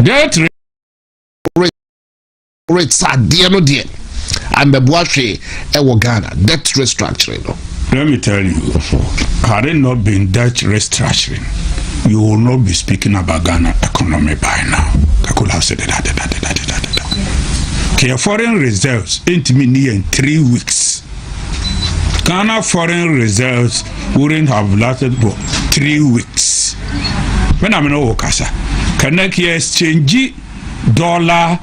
Debt rate adeɛ no deɛ ambɛboa hwee ɛwɔ Ghana debt restructuring no. Let me tell you, had it not been debt restructuring, you will not be speaking about Ghana economy by now. Kakula said that, that, that, that, that, that. Okay, foreign reserves ain't me in 3 weeks. Ghana foreign reserves wouldn't have lasted for 3 weeks. When I'm in Okasa, can I exchange dollar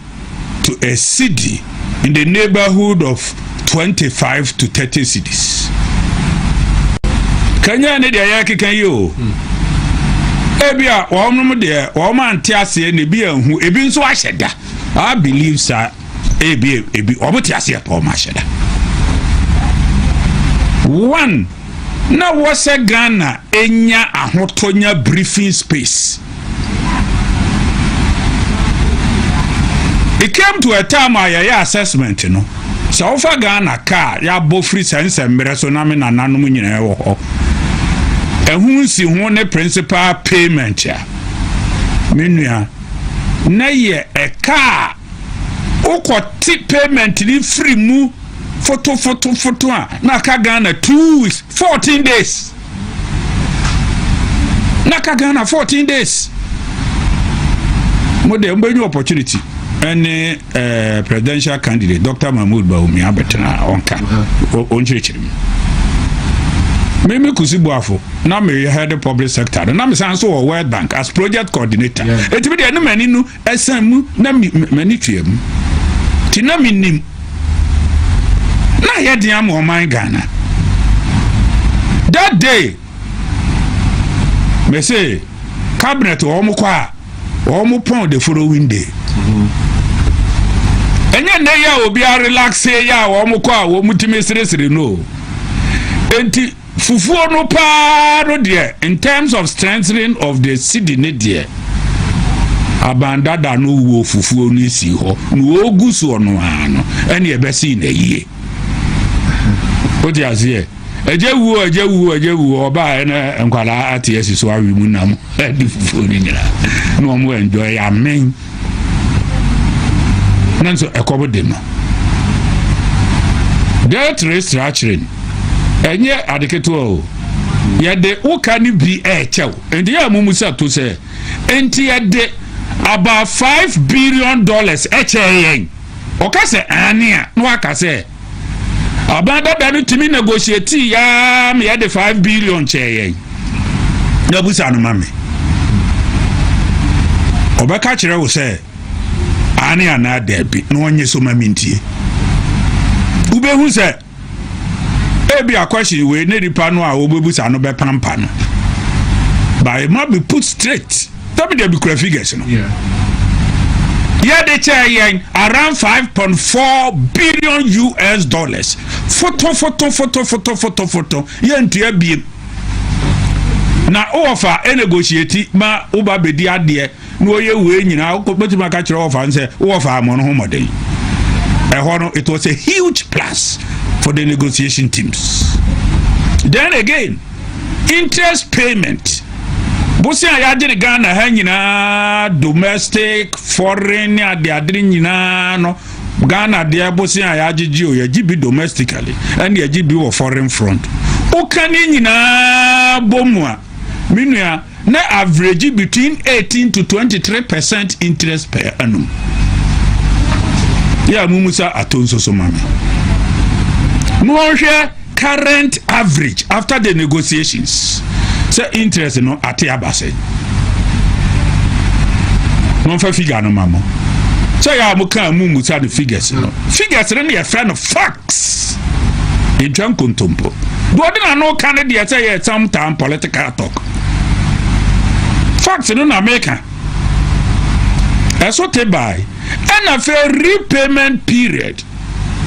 to a cedi in the neighborhood of 25 to 30 cedis? Kenya ne deɛ yɛkeka yi o, ebi a wɔn deɛ wɔn ante aseɛ na ebi ehu, ebi nso ahyɛ da. I believe sa ebi wɔn te aseɛ pɔ, wɔn ahyɛ da. One na wɔsɛ Ghana enya ahotɔ, nya breathing space. It came to a time a yɛyɛ assessment no sɛ wofa Ghana kaa yɛabɔ firi sɛ nsɛmmerɛ so na me nananom nyinaa wɔ hɔ, ɛho nsi ho ne principal payment a, me nua, na yɛ ɛka a wokɔte payment ne firi mu fotofotofoto a, na aka Ghana 2 weeks 14 days, na aka Ghana 14 days. Mo de mbɛnyi opportunity ɛne presidential candidate Dr Mahmood Bawumia abɛtena, ɔnka ɔnkyerɛkyerɛ mu. Mímí Kusi Buafo na mi head public sector no, na mi san so wɔ World Bank as project coordinator. Eti mi deɛ ne m'ani no ɛsɛn mu na mi m'ani tua mu ti na mi nim na yɛ den ama ɔman Ghana. That day mɛ sɛ cabinet wɔn kɔ a wɔn pɔn the following day. Ɛnyɛ nne yɛ a obiara relax yɛ a wɔn kɔ a wɔn tumi seresere no. Enti fufuo no paa no deɛ, in terms of strengthening of the cedi ne deɛ, abandada no wo fufuo no si hɔ na wɔgu soɔ no ara no, ɛne ɛbɛsi na yie. Wote aseɛ? Ɛgye wuo, ɛgye wuo, ɛgye wuo. Ɔbaa ɛna nkwadaa ate asi so awe mu nam ɛde fufuo no nyinaa na wɔn enjoy amen. Na nso ɛkɔm de no, debt restructuring ɛnyɛ ade ketewa o. Yɛde woka no bi ɛɛkyɛw nti yɛ amumu sɛ to sɛ nti yɛde about $5 billion ɛkyɛ yɛn. Ɔka sɛ ane a na waka sɛ aban dada no tumi negotiate yaa ma yɛde 5 billion kyɛ yɛn. Na busa no ma me, ɔbɛka kyerɛ wo sɛ ane anaa daabi, na ɔnyɛ so ma me ntie. Wobɛhu sɛ ebi akɔhye wei ne nipa no a wobɛbusa no bɛpampa no, but it must be put straight. Tɛbi deɛ bi kura figures no, yɛde kyɛ yɛn around US$5.4 billion. Foto foto foto foto foto foto, yɛntua biem na wowɔfa ɛnegotiate ma woba bɛdi adeɛ na wɔyɛ wei nyinaa. Bɛtumi aka kyerɛ wɔfa no sɛ wowɔfa amɔ no ho mmɔden ɛhɔ no. It was a huge plus for the negotiation teams. Then again, interest payment, bosia a yɛagye ne Ghana ha nyinaa, domestic, foreign ne adeade nyinaa no, Ghana deɛ bosia a yɛagyegye o, yɛgye bi domestically ɛne yɛgye bi wɔ foreign front. Woka ne nyinaa bɔ mu a, me nua, na average between 18 to 23% interest per annum. Yɛ a mumu sa ato nso so ma me na wɔnhwɛ current average after the negotiations sɛ interest no ate aba sɛ wɔmfa figure no ma mo sɛ yɛ a mokaa mu musa no figures no. Figures no ne yɛfrɛ no facts, ntwa nkontompo deɛ ɔde n'ano ka no deɛ sɛ yɛ sometime political talk. Facts no na meka ɛso te bae. Ɛna afei repayment period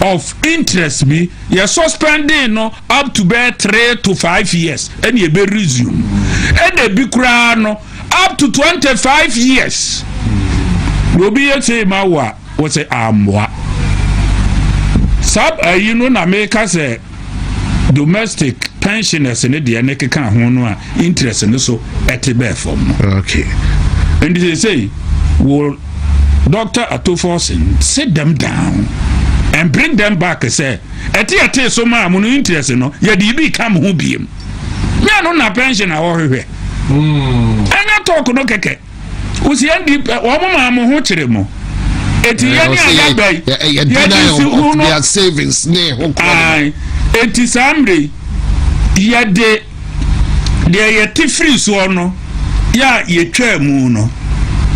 of interest bi yɛ suspending no up to bɛɛ 3 to 5 years, ɛna ebe resume, ɛna ebi koraa no up to 25 years. Na obi yɛ sɛ ma wo a wɔsɛ amoa saa ayi no na meka sɛ domestic pensioners ne deɛ ne keka ho no a interest no so ɛte bɛɛ fam no. Nti sɛ Will Dr. Ato Forson sit them down and bring them back sɛ ɛte ɛte so maa mo no, interest no yɛde bi ka mo ho biem? Nyɛ no na pension a wɔhwehwɛ, ɛnyɛ talk no kɛkɛ. Wosi ɛndi wɔn maa mo ho kyerɛ mo, eti yɛn ni a yaba yi yɛde si ho no savings ne ho kɔ. Eti saa mmiri yɛde deɛ yɛte firi soɔ no, yɛ a yɛtwa mu no,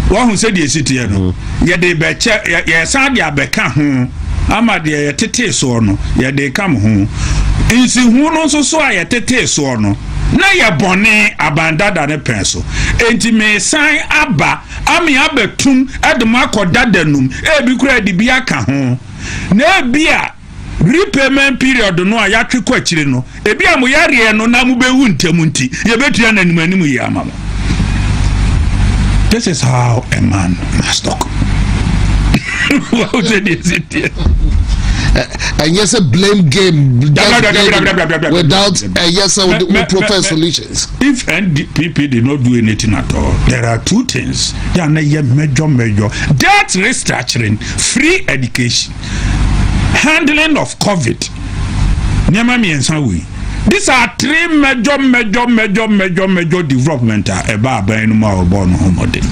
wɔn sɛ deɛ esi teɛ no, yɛde bɛkyɛ, yɛsan de abɛka ho ama deɛ yɛtete soɔ no, yɛde ka mo ho. Nsihu no nso so a yɛtete soɔ no na yɛ bɔne abandada ne pɛn so, enti mesan aba ame abɛtum ɛde mo akɔ dada num. Ebi kura de bi aka ho na ebi a repayment period no a yɛatwe kɔ akyire no, ebi a mo yareɛ no na mo bɛwu ntɛm nti yɛbɛtua n'anim anim yi ama mo. This is how a man must talk. Wɔn sɛ deɛ si teɛ. Ɛnyɛ sɛ blame game, just blame without ɛyɛ sɛ wo proffer solutions. If NPP did not do anything at all, there are two things yà na yɛ major major: debt restructuring, free education, handling of COVID. Nneɛma mmiɛnsa wei, these are three major major major major major development a ɛba aban no mu a ɔbɔ no ho mmɔden: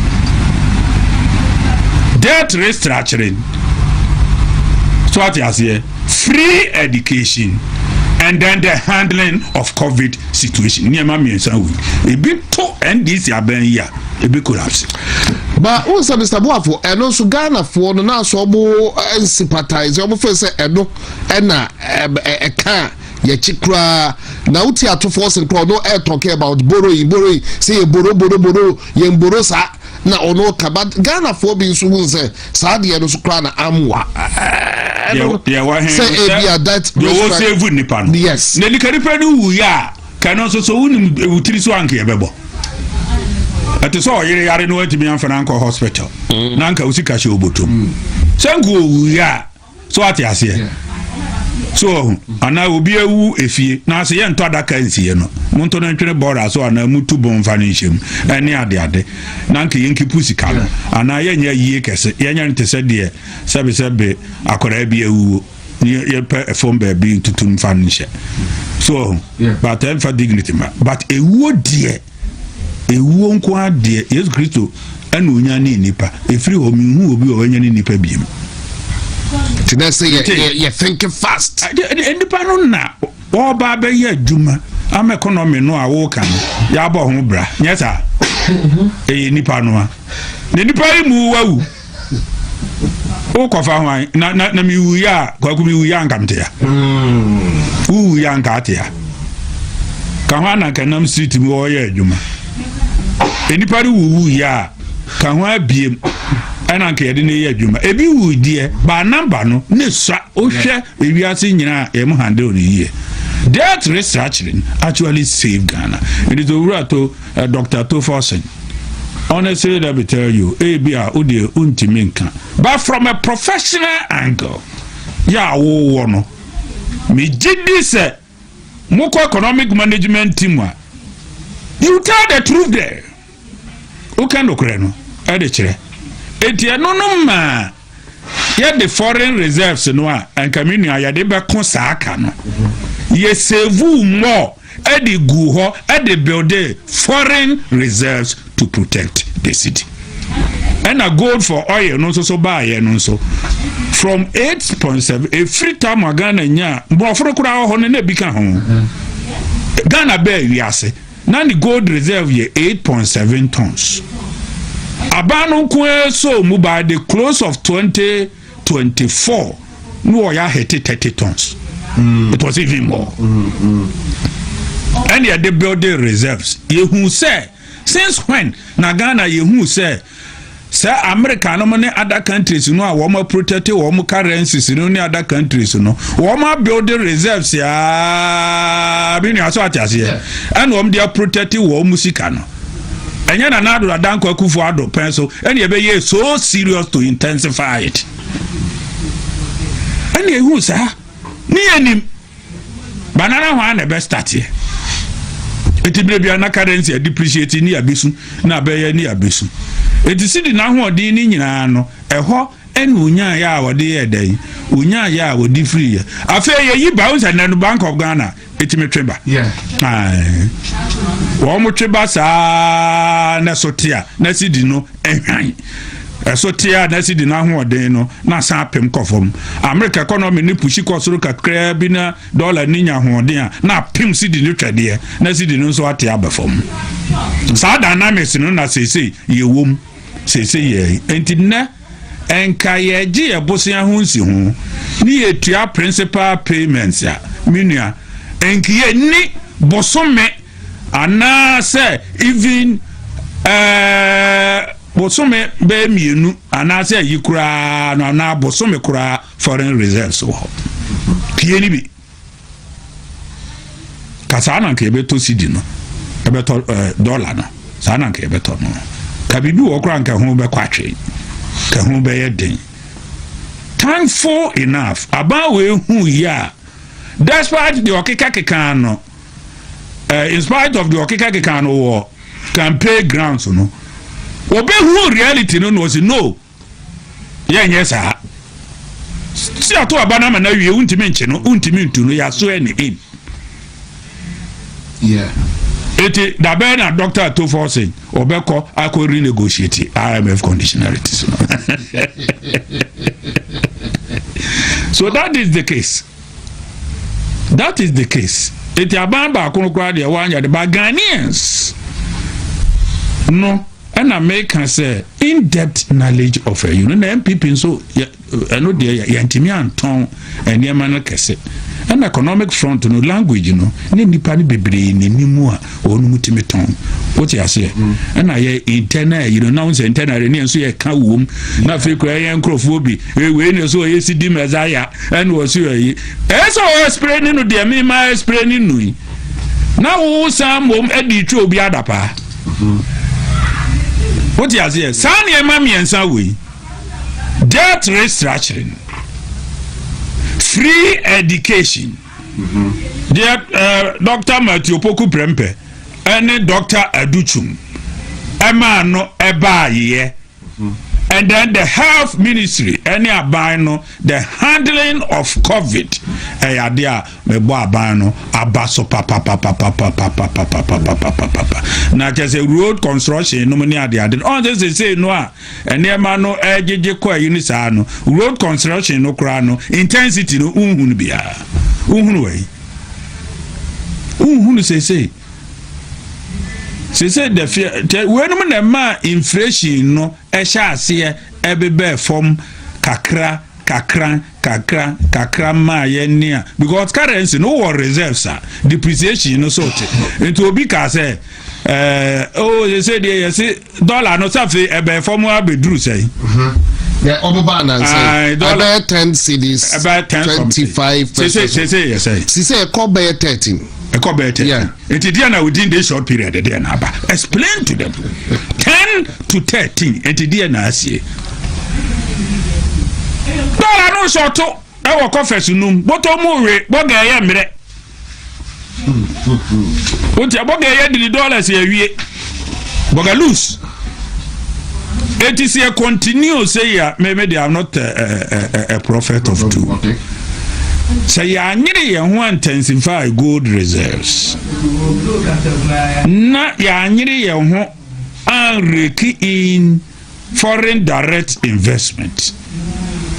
debt restructuring, so ate aseɛ, free education and then the handling of COVID situation. Nneɛma mmiɛnsa wei, ebi to NDC aban yi a, ebi collapse. Ba n sɛ Mr Boafo, ɛno nso Ghanafoɔ no naa so ɔmo nsympathize, ɔmo fɛ sɛ ɛno ɛna ɛka yɛkyi koraa na wote Ato Forson koraa, ɔno ɛ talking about borrowing, borrowing, sɛ yɛ borrow, borrow, borrow, yɛn borrow saa na ɔno ka. But Ghanafoɔ bi nso hu sɛ saa deɛ no so koraa na amoa deɛ wɔ sɛ ebi a that deɛ wɔ save nipa no. Na nipa no wu yɛ a, kɛno nso so wonim ewu tiri so anka yɛbɛbɔ. Ɛte sɛ ɔyere yare no, watumi amfa no ankɔ hospital na anka wo sika hyɛ obotom sɛ nka ɔwu yɛ a, so ate aseɛ so ɔhu anaa obi awu efie na ase yɛntɔ adaka nsie no, monto no ntwene bɔɔla so anaa mutu bɔn mfa no nhyɛm ɛne adeade na nka yɛnkeep sika no anaa yɛnyɛ yie kɛse, yɛnyɛ no te sɛ deɛ sɛbesɛbe akwadaa bi awuo, yɛpɛ ɛfɔm baabi ntutu mfa no nhyɛ so ɔhu, but ɛmfa dignity ma. But ewuo deɛ, ewuo nko adeɛ, Yesu Kristo ɛna onya ne nipa efiri hɔ, mihu obi a ɔnya ne nipa biem. Nti na sɛ yɛ think fast. Nipa no na wɔba abɛyɛ adwuma ama economy no a wɔreka no, yɛabɔ ho bra. Nyɛ saa, ɛyɛ nipa no a na nipa yi mu wawu, wokɔfa ho na na miwu yɛ a, Kwaku, miwu yɛ a, nka mte ya, wowu yɛ a, nka ate ya ka ho ananka nam street mu wɔyɛ adwuma. Nipa no wuwu yɛ a, ka ho abiem ɛna nka yɛde no yɛ adwuma. Ebi wu deɛ baa namba no ne sua wohwɛ ewiase nyinaa, yɛn handle no yie. Debt restructuring actually save Ghana. It is owura to Dr. Ato Forson, honestly, let me tell you, ebi a o deɛ ntumi nka, but from a professional angle yɛ a wowɔ no, megye di sɛ mokɔ economic management team a, you tell the truth there. Woka nokorɛ no ɛde kyerɛ. Eti ɛno no maa yɛde foreign reserves no a nka me nua yɛde bɛko saa ka no, yɛ save more ɛde gu hɔ, ɛde build foreign reserves to protect the cedi. Ɛna gold for oil no nso so baayɛ no nso from 8.7, efiri tam a Ghana nya borɔforo koraa wɔ hɔ no na ebi ka ho. Ghana bɛɛ wiase na ne gold reserve yɛ 8.7 tons. Aban no nko ara so mu, by the close of 2024 no, wɔyɛ ahete 30 tons. It was even more. Ɛne yɛde building reserves, yɛhu sɛ since when na Ghana yɛhu sɛ America no ne other countries no a wɔn protect wɔn currencies no ne other countries no, wɔn abuild reserves yaa bi nua so ate aseɛ, ɛna wɔn de protect wɔn sika no. Ɛnyɛ na Nana Addo Dankwa Akufo Addo pɛn so ɛna ɛbɛyɛ so serious to intensify it. Ɛna ehu saa ne yɛ nim banana hɔ a na ɛbɛ start yɛ. Eti bere bia na currency depreciate ne abesu na abɛyɛ ne abesu. Eti cedi n'ahoɔden ne nyinaa no, ɛhɔ ɛna onyaayɛ a wɔde yɛ dɛn, onyaayɛ a wɔde firi yɛ. Afei yɛyi ba sɛ nɛ no, Bank of Ghana ɛtumi twe ba. Wɔn mo twe ba saa na ɛso te a, na cedi no ɛhwan. Ɛso te a, na cedi no ahoɔden no na asan apem kɔ fam. America economy ne push kɔ soro kakraa bi na dollar ne nya ahoɔden a, na apem cedi no twɛdeɛ, na cedi no nso ate aba fam. Saa dynamics no na seesei yɛwɔ mu seesei yɛ. Nti nnɛ nka yɛgye yɛ bosea ho nsi ho ne yɛtua principal payments a, me nua, nka yɛnni bosome anaasɛ even bosome bɛyɛ 2 anaasɛ ayi koraa no anaa bosome koraa foreign reserves wɔ hɔ pie ni bi ka. Saa na nka yɛbɛtɔ cedi no, yɛbɛtɔ dollar no. Saa na nka yɛbɛtɔ no ka biribi wɔ koraa, nka ho bɛkɔ atwe, ka ho bɛyɛ den. Thankful enough, aban wei hu yi a, despite deɛ ɔkeka keka no, in spite of deɛ ɔkeka keka no wɔ campaign grounds no, wɔbɛhu reality no na ɔsi no, yɛnyɛ saa. Si ato aba no ama no awie, wontumi nkye no, wontumi ntu no, yɛaso ɛne in. Eti dabɛn na Dr. Ato Forson ɔbɛkɔ akɔ renegotiate IMF conditionalities no? So that is the case, that is the case. Eti aban baako no koraa deɛ wanya de ba Ghanaians no, ɛna meka sɛ in depth knowledge of ɛyi no na NPP nso ɛno deɛ yɛntumi antɔn nneɛma no kɛse. Ɛna economic front no, language no ne nipa no bebree n'anim a wɔn mu tumi tɔn, wote aseɛ? Ɛna yɛ internal yi no na wɔn sɛ internal ne yɛn nso yɛ ka wɔm, na afei kura yɛn nkurɔfoɔ bi ewei ne so ɔyɛ cedi messiah, ɛna wɔsi ɔyi ɛyɛ sɛ ɔyɛ spray ne no deɛ mema spray ne no yi na wo san mmom ɛde twa obi adapaa, wote aseɛ? Saa nneɛma mmiɛnsa wei, debt restructuring, free education deɛ Dr. Matthew Opoku Prempeh ɛne Dr. Adutwum ɛmaa no ɛbaayɛ, and then the health ministry ɛne aban no, the handling of COVID, ɛyɛ adeɛ a mɛbɔ aban no aba so papapapapapapapapapapapapa. Na kyerɛ sɛ road construction nom ne adeade no, ɔn sɛ sesei no a nneɛma no ɛgyegye kɔ ayi no saa no, road construction no koraa no intensity no nhunu biara, nhunu wɔ yi, nhunu sesei sesei. The fear weinom na ɛma inflation no ɛhyɛ aseɛ ɛbebɛɛ fam kakra kakra kakra kakra maa yɛn ni a, because currency no wɔ reserves a, depreciation no so te. Nti obi ka sɛ o sɛ deɛ yɛsi dollar no sáfì ɛbɛn fam abɛduru sɛn. Yɛ ɔmo ba nansa ɛbɛyɛ 10 cedis. Ɛbɛyɛ 10. 25. Sese sese yɛ sɛn? Sise ɛkɔ bɛyɛ 13. Ɛkɔ bɛyɛ 13. Nti deɛ na within this short period deɛ na aba? Explain to them, 10 to 13, nti deɛ na asie dollar no sɔɔto ɛwɔ coffers num bɔtɔ mu we bɔgɛ ɛyɛ mmerɛ wonti bɔgɛ ɛyɛ diri dollars yɛ bɔgɛ loose. Eti sɛ yɛ continue say ya maybe they are not a prophet of doom. Sɛ yɛanyere yɛn ho intensify gold reserves na yɛanyere yɛn ho anrake in foreign direct investment,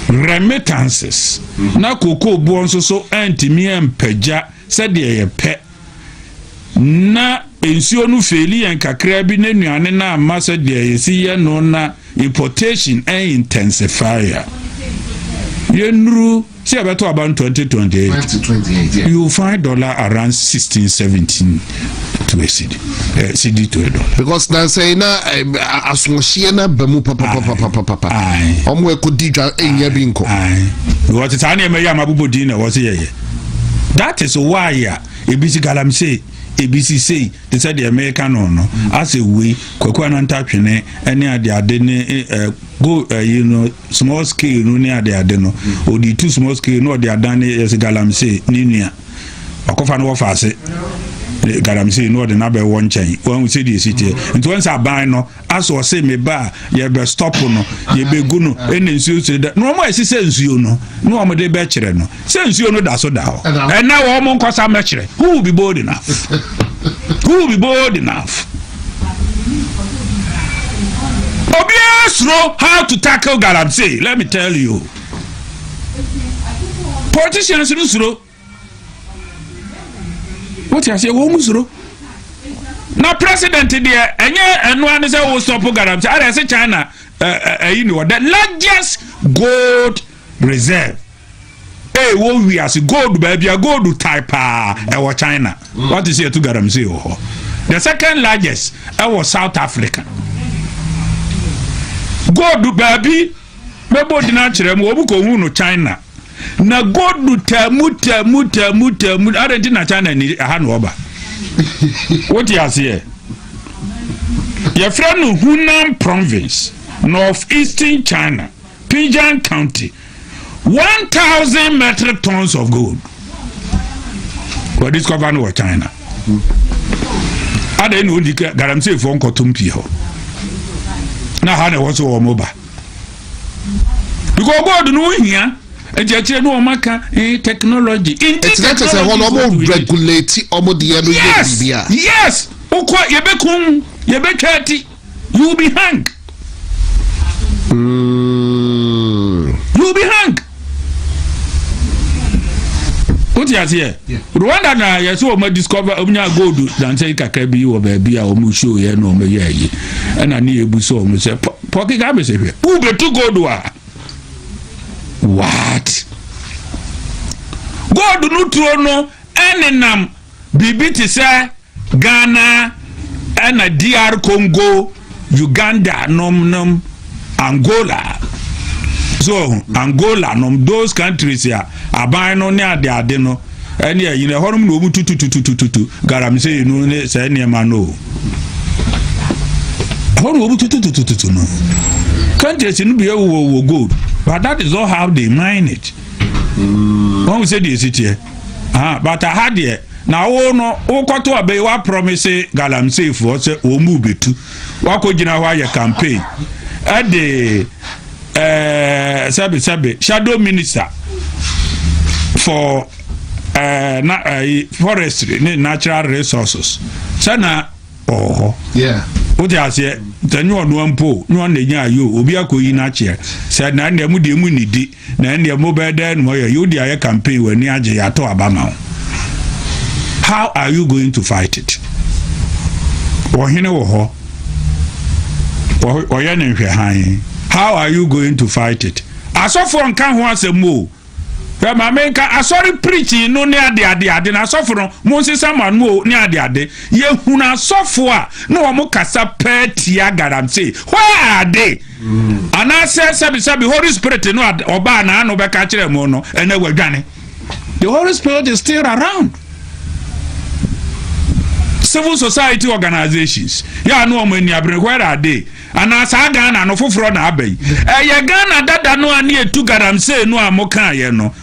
remittances, na cocoa boɔ nso so antumi ampagya sɛdeɛ yɛpɛ, na nsuo no fail yɛn kakra bi ne nnuane no amma sɛdeɛ yɛsi yɛ no, na importation intensify a, yɛnnuru sɛ yɛbɛto aba no 2028. 2028, yeah. You will find dollar around 16, 17 to a cedi, cedi to a dollar. Because nansa yi na asoɔhyeɛ na ba mu papapapapapa. Ɔmo ɛkɔ di dwa ɛnya bi nkɔ. Aye. Because saa nneɛma yi a mabobɔ din na ɛwɔ sɛ yɛyɛ. That is why a ebi si galamsey, ebi si sei te sɛ deɛ meka no, asɛ wei Kwaku Ananta Twene ne adeade ne go ɛyi no, small scale no ne adeade no, ɔde tu small scale na ɔde adan ne yɛsɛ galamsey ne nua ɔkɔfa no wɔfa ase. Galamsey na ɔde n'abɛwɔ nkyɛn. Wɔn sɛ deɛ esi teɛ nti wɔn sɛ aban no asɔ ɔsɛ me ba a, yɛbɛ stop no, yɛbɛgu no. Ɛna nsuo so da na wɔn a ɛsi sɛ nsuo no na wɔn de bɛkyerɛ no sɛ nsuo no da so da hɔ. Ɛnɛ wɔn nkɔsa mɛkyerɛ. Who will be bold enough? Who will be bold enough? Obiara suro how to tackle galamsey. Let me tell you, politicians no suro. Wote aseɛ? Wɔn mu suro. Na president deɛ, ɛnyɛ ɛnoa ne sɛ wo stop galamsey. Ara ɛsɛ China ɛyi ni wɔ the largest gold reserve ee wɔ wiase. Gold, baabi a gold tae paa ɛwɔ China. Wɔte sɛ yɛtu galamsey wɔ hɔ. The second largest ɛwɔ South Africa. Gold baabi bɛbɔ dina kyerɛ mu, wɔn kɔ hu no China na gold taamu taamu taamu taamu adi nti na China ni aha na ɔba. Wote aseɛ? Yɛfrɛ no Hunan Province, north eastern China, Pingjiang County. 1,000 metric tons of gold wɔ discover no wɔ China. Adɛn na ɔdi galamseyfoɔ nkɔtom pii hɔ na ha na ɛwɔ so wɔ mo ba? Because gold no hia nti akyire no wɔn aka technology. Nti na kyerɛ sɛ hɔ no ɔmo regulate ɔmo deɛ no yɛ biribi a. Yes, wokɔ, yɛbɛkum, yɛbɛtwa ati. You will be hung. You will be hung. Wote aseɛ? Rwanda na yɛsɛ wɔn discover, wɔn nya gold dansɛn kakra bi wɔ baabi a wɔn show yɛ na wɔn yɛ ayi, ɛna ne yɛ bu sɛ wɔn sɛ pɔkeka bɛsɛ hwɛ wobɛtu gold a, what gold no tuo no ɛnenam biribi te sɛ Ghana ɛna DR Congo, Uganda nom, Angola. So Angola nom, those countries a aban no ne ade ade no ɛne ɛyi no, ɛhɔnom na wɔn tutututututu galamsey no ne saa nneɛma no o. Ɛhɔ na wɔn tututututu no. Countries no bi wɔ gold, but that is not how they mine it. Wɔn sɛ deɛ esi teɛ ah, but aha deɛ na wo no wokɔto abɛyi wa promise galamseyfoɔ sɛ wɔn mu bɛtu, wakɔ gyina hɔ ayɛ campaign, ɛde sɛbi sɛbi, shadow minister for na forestry ne natural resources sɛna ɔwɔ hɔ. Wote aseɛ? Sɛ nyɛ ɔnoa mpo nyɛ ɔna nya ayɛ o, obi akɔyi no akyerɛ sɛ na ɛndeɛ mo deɛ mu nnidi na ɛndeɛ mo bɛyɛ dɛn no ɔyɛ yi wode ayɛ campaign, w'ani agye, yɛatɔ aba ma wo. How are you going to fight it? Ɔhene wɔ hɔ, ɔyɛ ne nhwɛhan. How are you going to fight it? Asɔfoɔ nka ho asɛm o. Hwɛ, maame, nka asɔre preaching no ne ade ade ade na asɔfo no mo nsesa mo ano o ne ade ade. Yɛhunu asɔfo a na wɔn kasa pɛɛ tia galamsey. Where are they? Anaasɛ sɛbisɛbi, Holy Spirit no ɔbaa n'ano bɛka kyerɛ mu no, ɛnɛ wadwane? The Holy Spirit is still around. Civil society organizations yɛ a na wɔn ani abere, where are they? Anaa saa Ghana no foforɔ na aba yi? Ɛyɛ Ghana dada no a ne etu galamsey no a mo kaayɛ no,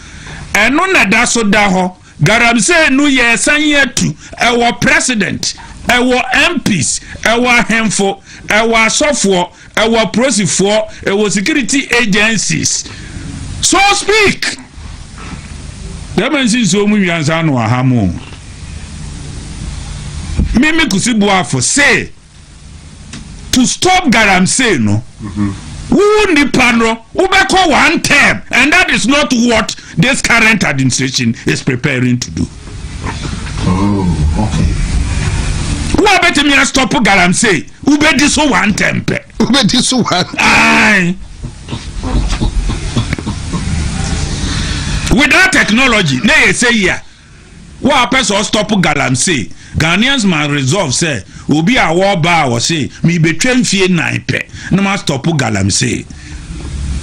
ɛno na da so da hɔ. Galamsey no yɛ san atu. Ɛwɔ president, ɛwɔ MPs, ɛwɔ ahemfo, ɛwɔ asɔfoɔ, ɛwɔ apolisifoɔ, ɛwɔ security agencies. So speak dɛmɛ nsi nsuo mu nwiansa no aha mu. Mimi Kusi Boafo say to stop galamsey no, wo nipa no wobɛkɔ one term, and that is not what this current administration is preparing to do. Oh, okay. Wo a bɛtumi a stop galamsey, wobɛdi so one term pɛ. Wobɛdi so one. Aye. Without technology na yɛ sɛ yi a wo a pɛ sɛ ɔ stop galamsey, Ghanaians must resolve sɛ obi a wɔreba a wɔse mebɛtwa mfie 4 pɛ na ma stop galamsey,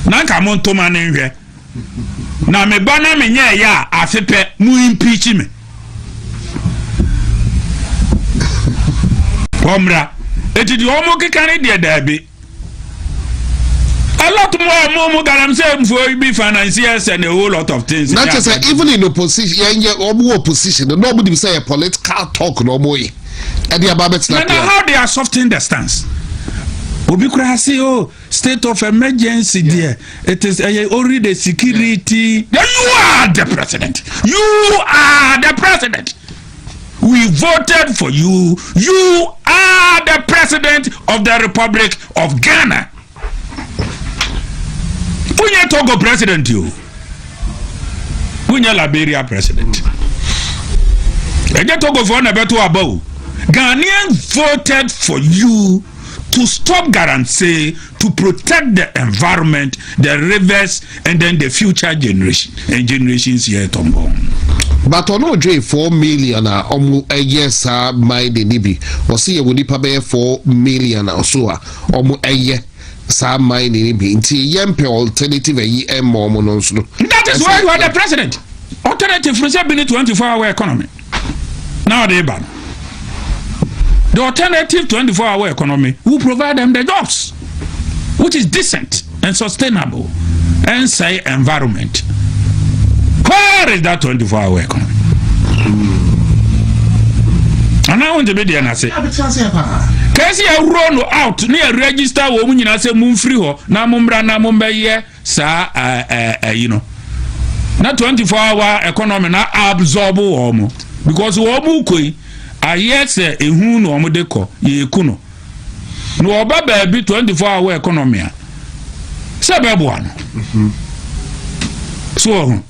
na nka mo ntoma ne nhwɛ na meba na menyɛ ɛyɛ a, afe pɛ mo impeach me. Wɔmmra eti deɛ wɔn keka ne deɛ daabi. A lot more mo mo galamsey mfo bi financiers and a whole lot of things. Na kyerɛ sɛ even in opposition, yɛn yɛ ɔmo wɔ opposition no, na ɔmo nim sɛ yɛ political talk na ɔmo yɛ ɛde aba abɛtena. Na how they are softening the stance, obi kura se, "Oh, state of emergency deɛ, it is ɛyɛ only the security." Yeah. You are the president, you are the president. We voted for you. You are the president of the Republic of Ghana. Wonyɛ Togo president o, wonyɛ Liberia president. Ɛnyɛ Togofoɔ na ɛbɛto aba o. Ghanaian voted for you to stop galamsey, to protect the environment, the rivers and then the future generation and generations yet unborn. But ɔno ɔdwe 4 million a ɔmo ɛyɛ saa mining ni bi, ɔsi yɛ wɔ nipa bɛyɛ 4 million a ɔso a ɔmo ɛyɛ saa mining ni bi, nti yɛn pɛ alternative ɛyi ɛmma ɔmo no nso no. That is why you are the president. Alternative no sɛ bi ne 24 hour economy na ɔde ba no. The alternative 24 hour economy will provide them the jobs which is decent and sustainable and say environment. Where is that 24 hour economy? Anaa wɔn ntɛmɛ deɛ n'ase kɛse yɛ roll no out ne yɛ register wɔn mu nyinaa sɛ mu nfiri hɔ na mo mmra na mo mbɛyɛ saa ɛɛ ɛyi no na 24 hour economy na absorb wɔn mo, because wɔn mu kɔ yi ayɛ sɛ ehu na wɔn de kɔ yɛku no na ɔba baabi 24 hour economy a sɛ bɛboa no so wɔ ho.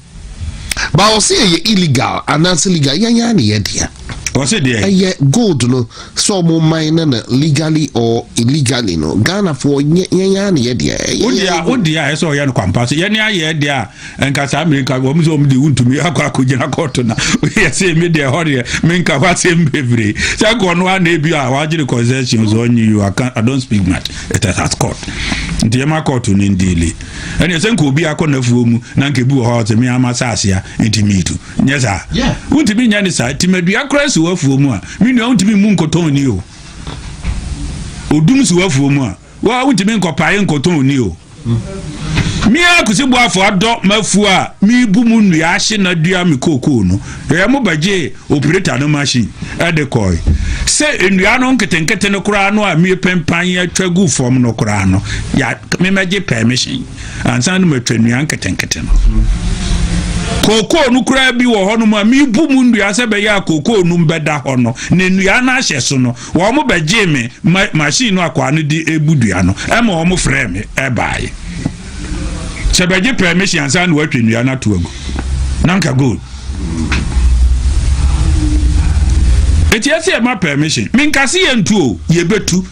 Ba ɔsi ɛyɛ illegal anaasɛ legal, yɛn yɛn ani yɛ dea. Ɔsi deɛ? Ɛyɛ gold no sɛ ɔmo mine no na legally or illegally no, Ghana foɔ yɛn yɛn ani yɛ dea. Wodi a wodi a ɛsɛ ɔyɛ no kwampa so yɛne ayɛ deɛ a nka saa mmirika wɔn sɛ wɔn de wuntumi akɔ akɔgyina kɔɔto na yɛsɛ mi deɛ hɔ deɛ menka hɔ asɛm bebree sɛ kɔ no ana ebi a wagyere concession so ɔnyi you. I can't, I don't speak much. It is at court, nti yɛma court no ndiili. Ɛne sɛ nka obi akɔ n'afuo mu na nka ebi wɔ hɔ a ɔsɛ mi ama saase a nti mi tu nyɛ saa. Wontumi nyɛ ne saa. Timadua koraa si w'afuo mu a, me nua, wontumi mu nkɔtɔn ni o. Odum si w'afuo mu a, wa wontumi nkɔpae nkɔtɔn ni o. Mmea Kusi Boafo adɔ mafuo a mebu mu nnua ahye na dua me kookoo no, ɛyɛ mo bɛgye operator no machine ɛde kɔe sɛ nnua no nketenkete no koraa no a mepempan atwa gu fam no koraa no ya, memɛgye permission ansa no matwa nnua nketenkete no. Kookoo no koraa bi wɔ hɔnom a mebu mu nnua sɛ bɛyɛ a kookoo no bɛda hɔ no na nnua no ahyɛ so no, wɔn mo bɛgye me machine no akwaa no de ebu dua no, ɛma wɔn frɛ me ɛbaeɛ sɛ bɛgye permission ansa na wɔatwa nnua no ato agu na nka gold. Eti ɛsɛ yɛ ma permission. Minkasi yɛ ntu o, yɛbɛtu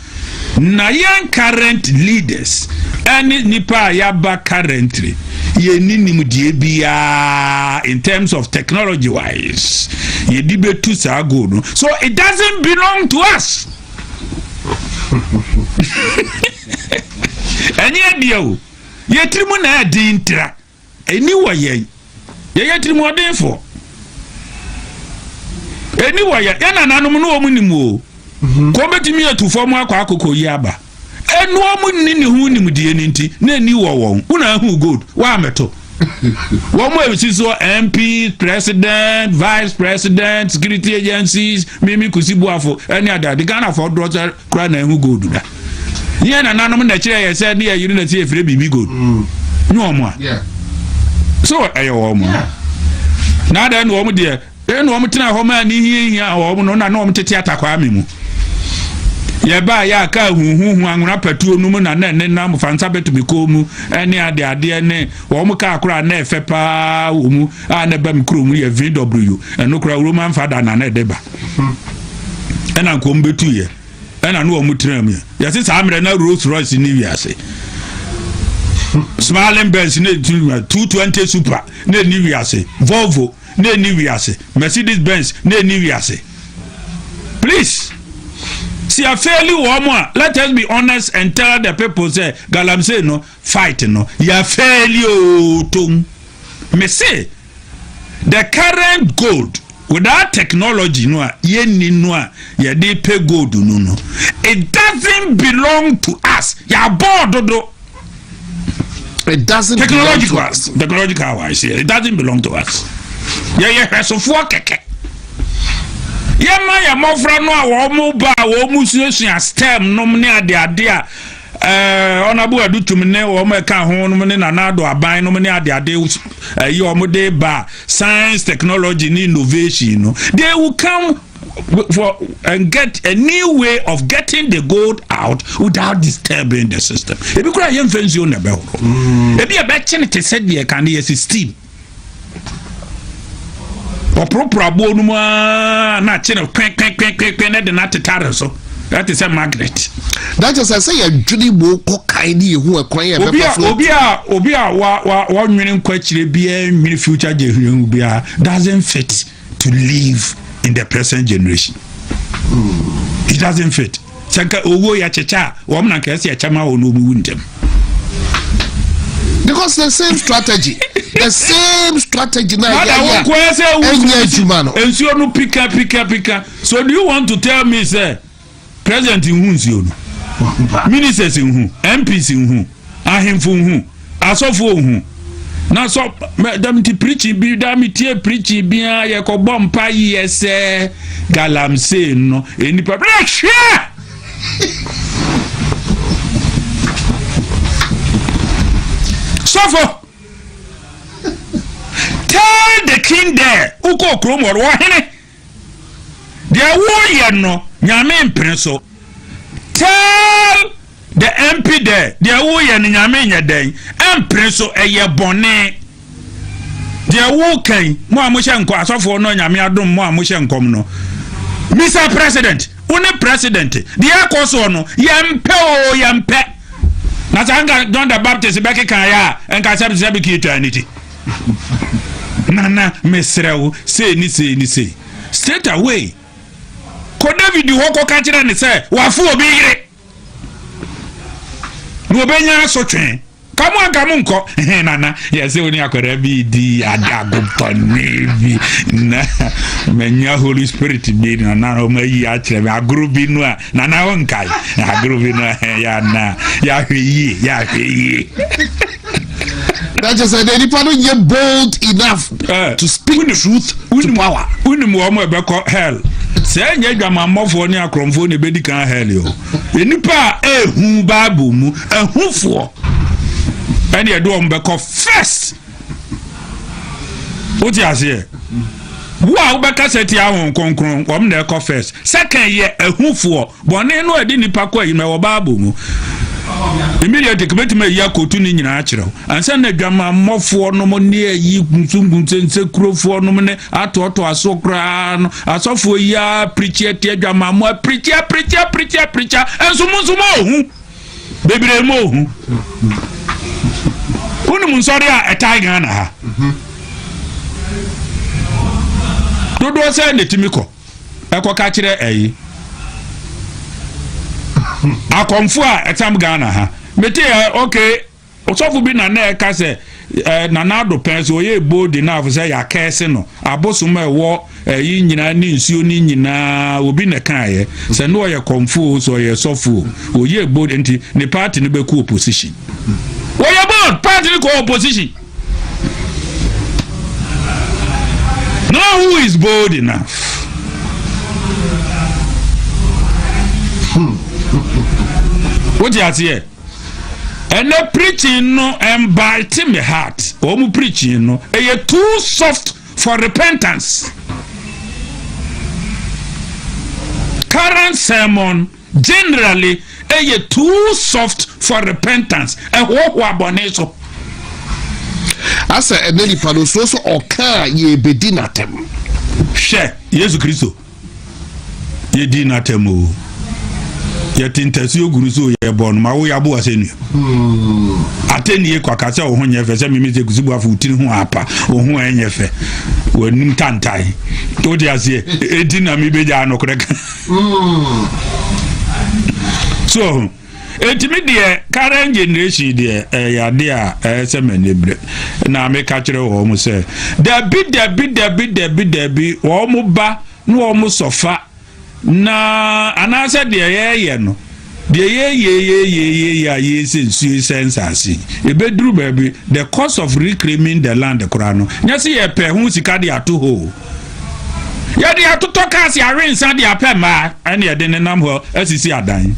na yɛn current leaders ɛne nipa a yaba currently, yɛni nimdeɛ biara in terms of technology wise yɛde bɛtu saa gold no, so it doesn't belong to us. Ɛnyɛ deɛ o, yɛtiri mu na ɛden ntira ɛni wɔ yɛn, yɛyɛ tirimɔdenfoɔ, ɛni wɔ yɛn. Yɛn nananom no wɔn nim o, kɔn bɛtumi atu fam akɔ akoko yi aba ɛnu wɔn ni ne ho nimdeɛ ne nti na ɛni wɔ wɔn. Wona ahu gold wɔamɛto wɔn mu a esi so, MP, president, vice president, security agencies, mimi Kusi Buafo ɛne adeade, Ghana fɔ dorɔ sɛ kora na ehu gold da. Yɛn nananom na kyerɛ yɛ sɛ ne yɛ yiri na si efiri biribi gold ne wɔn a so ɛyɛ wɔn mu na adan na wɔn deɛ ɛna wɔn tena hɔ maa ne hiahia wɔn no na wɔn tete atakwaa mi mu. Yɛbaa yɛ aka huhuhu anwona patuo no mu na ne nam fansa bɛtumi kɔn mu ɛne ade adeɛ ne wɔn kaa koraa na ɛfɛ paa wɔ mu a na ɛba mi kurom yɛ VW. Ɛno koraa Roman fada na ɛde ba ɛna nkɔm bɛtu yɛ ɛna ne wɔn tena mu yɛ yɛsi saa mmerɛ na Rolls Royce ne wiase, smiling Benz ne 220 Super ne ni wiase, Volvo ne ni wiase, Mercedes Benz ne ni wiase. Please, si afeeli wɔn a, let us be honest and tell the people say galamsey no fight no, yɛafeeli ooo tom. Me say the current gold without technology no a yɛnni no a yɛde pɛ gold no, it doesn't belong to us. Yɛabɔɔ dodo. It doesn't belong to Technological, us. Technological wise, yeah, it doesn't belong to us. Yɛyɛ hwɛsofoɔ kɛkɛ. Yɛma yɛ mmɔfra no a wɔn ba a wɔn suasua STEM nom ne adeade a ɔnabo adutum ne wɔn ɛka ho nom ne Nana Addo aban nom ne adeade ɛyi wɔn de ba science, technology ne innovation no, they will come for and get a new way of getting the gold out without disturbing the system. Ebi kura yɛn fɛn nsuo na ɛbɛhoro, ebi ɛbɛkye ne te sɛ deɛ kan yɛ si steam ɔporoporo aboɔ no mu aa na akye no kpɛnkpɛnkpɛnkpɛn na de na atetare so, ɛte sɛ magnet. That is sɛ yɛdwene mu kɔ kan ne yɛhu ɛkwan yɛ obi bɛfa a so. Obi a wa wɔnwene nkɔ akyire biara, nwene future generation biara, doesn't fit to live in the present generation. It doesn't fit. Sɛ nka owó yɛ kyekyɛ a, wɔn na nka ɛsɛ ɛkyɛ ma wɔn na wɔn wu ntɛm. Because the same strategy na Mada yɛ wo nkɔ ɛsɛ ewu ɛnyɛ adwuma no. Nsuo no pika pika pika. So do you want to tell me say president nhu nsuo no, ministers nhu, MPs nhu, ahemfo nhu, asɔfo nhu? Na so dɛm ti preaching bi da mi tie preaching biara, yɛ kɔ bɔ mpa yɛ sɛ galamsey no enipa bɛ hwɛ. Sɔfo, tell the king there, wokɔ kurom hɔ no, wɔhene deɛ woyɛ no, Nyame mpene so. Tell the MP there, deɛ woyɛ no, Nyame nyɛ dɛn ɛmpene so, ɛyɛ bɔne deɛ wokan. Mo a mohyɛ nkɔ asɔfoɔ no, Nyame adom mo a mohyɛ nkɔm no, Mr President, wo ne president deɛ ɛkɔ soɔ no, yɛmpɛ o, yɛmpɛ. Na saa nka John the Baptist bɛkeka yɛ a, nka sɛ sɛ bi twa ne ti. Nana, mesrɛ wo, sei ne sei ne sei, straight away kɔ David hɔ kɔka kyerɛ ne sɛ wafo obi yere na obɛnya asotwe. Ka mo anka mo nkɔ. Nana, yɛsɛ wo ne akwadaa bi di agopɔne bi na manya Holy Spirit bi, nana, ɔma yi akyerɛ me agoro bi no a, nana, wo nkae agoro bi no a, yɛana yɛahwɛ yie, yɛahwɛ yie. Na kyerɛ sɛ the nipa no nyɛ bold enough to speak truth to power. Wonim wɔ mo ɛbɛkɔ hell sɛ ɛnyɛ adwamammɔfoɔ ne akorɔmfoɔ ne ɛbɛdi kan hell o. Nnipa a ɛhu Bible mu ɛhufoɔ ɛne ɛde wɔn bɛkɔ first. Wote aseɛ? Wo a wobɛka sɛ tia Honhom Kronkron, wɔn na ɛkɔ first. Second yɛ ɛhufoɔ. Bɔne no a ɛde nipa kɔ ayi no, ɛwɔ Bible mu. Immediately kbɛtumi ayi akɔtu ne nyinaa kyerɛ wo ansa na adwamammɔfoɔ nom ne ayi nsunkunsense nom ne atoɔtoa so koraa no. Asɔfoɔ yi a pirikyi atia adwamammɔ, apirikyi, apirikyi, apirikyi, apirikyi, ɛnso mo nso mo ohu bebree, mo ohu. Wonim nsɔre a ɛtae Ghana ha dodoɔ sɛ na ɛtumi kɔ ɛkɔka kyerɛ ɛyi akɔmfo a ɛtam Ghana ha. Mete ɛ, okay, ɔsɔfo bi na na ɛka sɛ Nana Addo pɛn so ɔyɛ bold enough sɛ yɛakɛɛse no abosom a ɛwɔ ɛyi nyinaa ne nsuo ne nyinaa. Obi na ɛkaeɛ sɛ ne ɔyɛ kɔmfo o, sɛ ɔyɛ sɔfo o, ɔyɛ bold nti ne party no bɛkɔ opposition. Wɔyɛ bold, party no kɔ opposition. Now who is bold enough? Wote aseɛ? Ɛnɛ preaching no ɛmbite me heart. Wɔn mu preaching no ɛyɛ too soft for repentance. Current sermon generally ɛyɛ too soft for repentance, ɛhoahoa bɔne so. Asɛ ɛnɛ nipa no so so ɔka a, yɛbɛdi n'atɛm. Hwɛ, Yesu Kristo, yɛdi n'atɛm o, yɛte ntasuo guru so, yɛbɔ no ma woyɛ aboa sɛ nua atɛnnie kwaka sɛ wo ho nyɛ fɛ, sɛ meme sɛ kusibuafo, wo tiri ho apa, wo ho ɛnyɛ fɛ, w'anim tantan. Wote aseɛ? Ɛnti na mebɛgyaa nokorɛ ka so. Ɛtumi deɛ, current generation deɛ, ɛyɛ ade a ɛyɛ sɛ m'ani berɛ na meka kyerɛ wɔn mo sɛ dabi, dabi, dabi, dabi, dabi. Wɔn mo ba na wɔn mo sɔfa na anaasɛ deɛ yɛyɛ no deɛ. Deɛ yɛyɛyɛyɛyɛ a yɛsɛ nsuo sɛ nsase, ɛbɛduru baabi, the cost of reclaiming the land koraa no, nyɛ sɛ yɛpɛ ho sika de ato hɔ o. Yɛde atotɔ cars, awe nsa de apɛ mmaa, ɛne yɛde nenam hɔ asisi adan,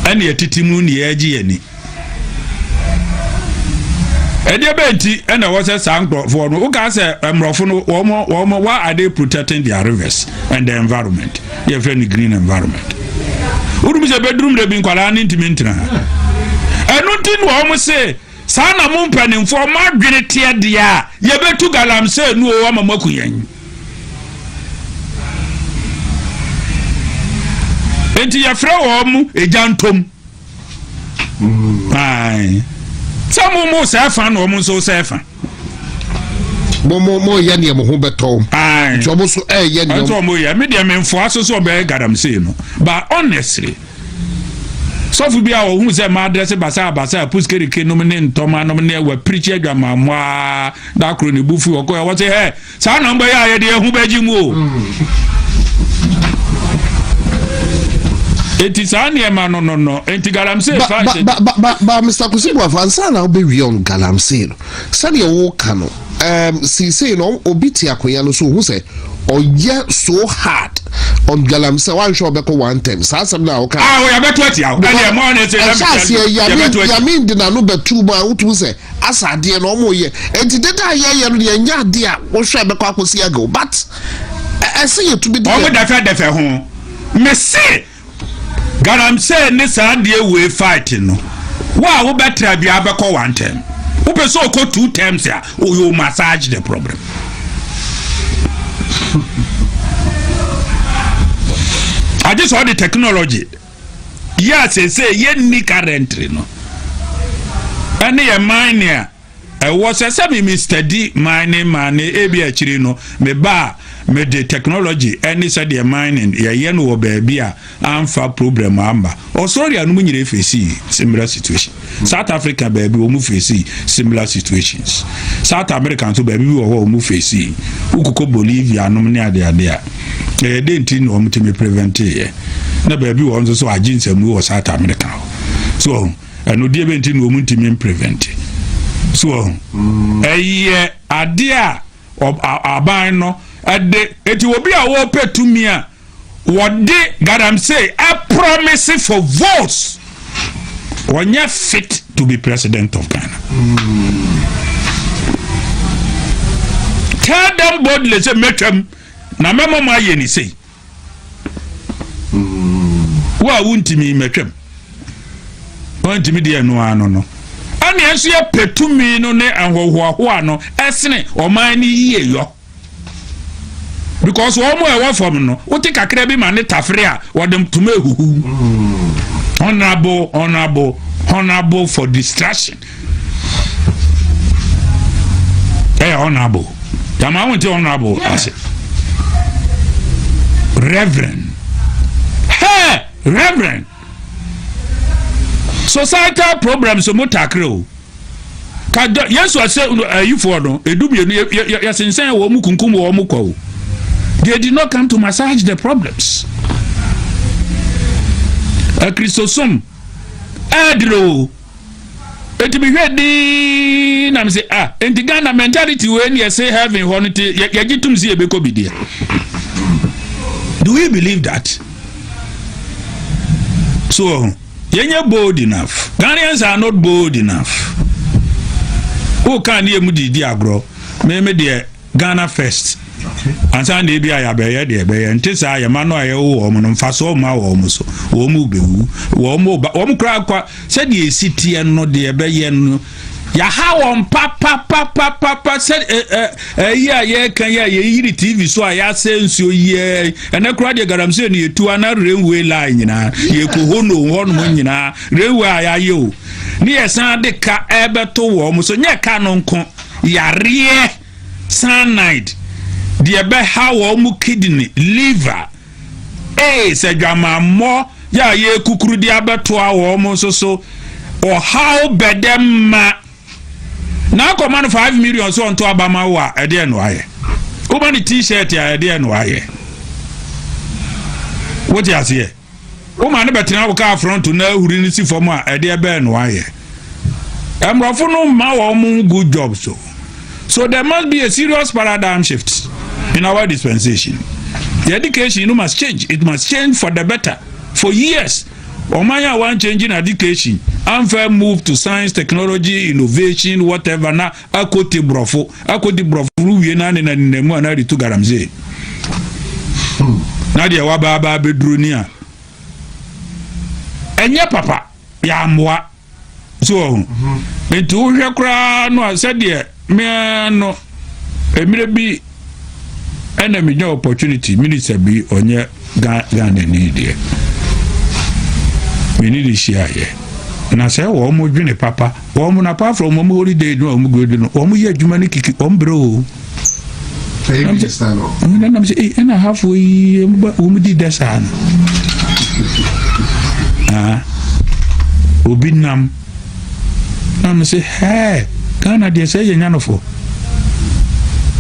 ɛne yɛtete mu ne yɛagye yɛni. Ɛdeɛ bɛn nti ɛna ɛwɔ sɛ saa nkurɔfoɔ no woka sɛ mmorɔfo no, wɔn, why are they protecting their rivers and the environment? Yɛfrɛ no green environment. Worum sɛ bɛdurum dɛ bi nkwadaa ne ntumi ntena ha. Ɛno nti na wɔn se saa na mo mpanimfoɔ mo adwene teɛ deɛ a yɛbɛtu galamsey no o, ama mo aku yɛn. Nti yɛfrɛ wɔn mo egya ntom. Ae. Sɛ mo sɛ fa na wɔn nso sɛ fa. Mo yɛ nea mo ho bɛtɔ. Ae. Nti ɔmo nso ɛyɛ nea ɛnso ɔmo yɛ. Me deɛ, me nfoa so sɛ ɔbɛyɛ galamsey no, but honestly, sɔfo bi a ɔhu sɛ maa dress basa basa, puskerike nom ne ntɔma nom ne wapirikyi adwamammɔ a, da koro ne bufu ɔkɔ ɛ wɔte hɛ saa na mbɛyɛ a yɛde ɛho bɛgye mu o. Eti saa nneɛma no enti galamsey ba fa ba ba ba ba ba Mr Kusi Boafo, ansa na wobɛwie on galamsey no, sɛdeɛ woka no, seesei no obi te akonnwa no so, ohu sɛ ɔyɛ so hard on galamsey, wanhwɛ ɔbɛkɔ one term. Saa asɛm no a woka. Ah, yɛbɛto atia wo. Ɛdeɛ mo ne sɛ ɛhyɛ aseɛ yɛbɛto yame atia. Yame de n'ano bɛtu mu a, wotum sɛ asa adeɛ na ɔmo yɛ. Enti deda a yɛyɛ no deɛ, nyɛ adeɛ a wohwɛ bɛkɔ akɔsi ago, but ɛsɛ yɛtumi de ɔmo dɛfɛdɛfɛ ho. Mese galamsey ne saa adeɛ wei fight no, wo a wobɛtra bia bɛkɔ one term, wopɛ sɛ ɔkɔ two terms a, you massage the problem. Agye sɛ ɔde technology yɛ a seesei yɛnni currently no, ɛne yɛ mining a ɛwɔ sɛ me study mining. Mining ebi akyiri no, me ba a mede technology ɛne sɛdeɛ mining yɛyɛ no wɔ baabi a amfa problem amba. Australia no mu nyina face similar situation, South Africa baabi wɔn mu face similar situations, South America nso baabi bi wɔ hɔ a wɔn face. Wokokɔ Bolivia nom ne adeade a ɛyɛ de nti na wɔn tumi prevent yɛ na baabi wɔ nso so agye nsɛm wɔ South America hɔ so. Ɛno deɛ bɛ nti na wɔn ntumi prevent so. Ɛyɛ adeɛ a aban no ɛde eti obi a wɔpɛ tumi a wɔde galamsey apromise for votes, wɔnyɛ fit to be president of Ghana. Tell them boldly sɛ mɛtwam na mɛma mo ayɛ ne sei. Wo a wontumi mɛtwam, wɔntumi deɛ ɛno ano no, ɛnea nso yɛpɛ tumi no ne ahohoahoa no ɛsene ɔman no yie yɔ, because wɔn mu a ɛwɔ fam no, wote kakra bi ma ne tafere a wɔde ntoma ehuhu. Honourable, honourable, honourable for distraction. Ɛyɛ honourable yàmà àwọn ti honourable ase, reverend, hey, reverend. Societal problems mo takere o. Ka Yesu ase ayifoɔ no 12 yɛsensɛn wɔn mu, kunkum wɔn mu kɔ o. They did not come to massage the problems. Akristosom ɛɛdere o. Eti mi hwɛ dii na mi sɛ, ah, enti Ghana mentality wei ni ɛsɛ heaven hɔ no ti yɛgye tum si yɛbɛkɔ bi deɛ. Do we believe that? So yɛnyɛ bold enough. Ghanaians are not bold enough. Woka ne yɛ mu didi agorɔ. Meme deɛ, Ghana first ansa na ebi a yɛabɛyɛ deɛ ɛbɛyɛ. Nte saa yɛma no a yɛwo wɔn no, mfasoɔ ma wɔn so, wɔn mu bɛwu, wɔn mu ba, wɔn kora kwa sɛdeɛ esi teɛ no deɛ ɛbɛyɛ no, yɛha wɔn papapapapapa sɛ ɛ ɛ ɛyi a yɛreka yi a yɛyiri TV so a yɛasɛ nsuo yie. Ɛnɛ kora deɛ, galamsey no yɛtu ana railway line nyinaa, yɛkɔ hɔ no hɔnom nyinaa, railway a yɛayɛ o, ne yɛsan de ka ɛbɛto wɔn so. Nyɛ ka no nko, yareɛ, cyanide deɛ ɛbɛha wɔn mu, kidney, liver. Ee, sɛ dwamammɔ yɛ a yɛkukuru de abɛtoa wɔn mu nso so, ɔhaw bɛdɛ ma na akɔma no 5 million so ɔnto aba ma wo a, ɛdeɛ no ayɛ woma ne T-shirt a, ɛdeɛ no ayɛ wote aseɛ. Woma ne bɛtena wo kaa front na ahuri no si fam a, ɛdeɛ bɛɛ no ayɛ. Mmorɔfo no mma wɔn mo good jobs so. So there must be a serious paradigm shift in our dispensation. The education no must change. It must change for the better. For years, ɔman a wan change in education, amfa move to science, technology, innovation, whatever na akɔte borɔfo, akɔdi borɔfo no wie na ne na nenamu a na de tu galamsey. Na deɛ waba aba abɛduro ni a, ɛnyɛ papa, yɛammoa so wɔ ho. Nti wohwɛ koraa no a, sɛdeɛ mea no, mmerɛ bi ɛna menya opportunity, minister bi ɔnyɛ Ghana ni deɛ, mene de hyiaeɛ na sɛ wɔn mo dwene papa wɔn mo na apart from wɔn holiday no a wɔn go do no, wɔn yɛ adwuma no kiki wɔn brɛ o. Ɛyɛ minister no. Ɛna nam sɛ ee, ɛna ahafoɔ yi wɔn di dɛ saa no. Ah, obi nam na mo sɛ hɛɛ, Ghana deɛ sɛ yɛ nyanofo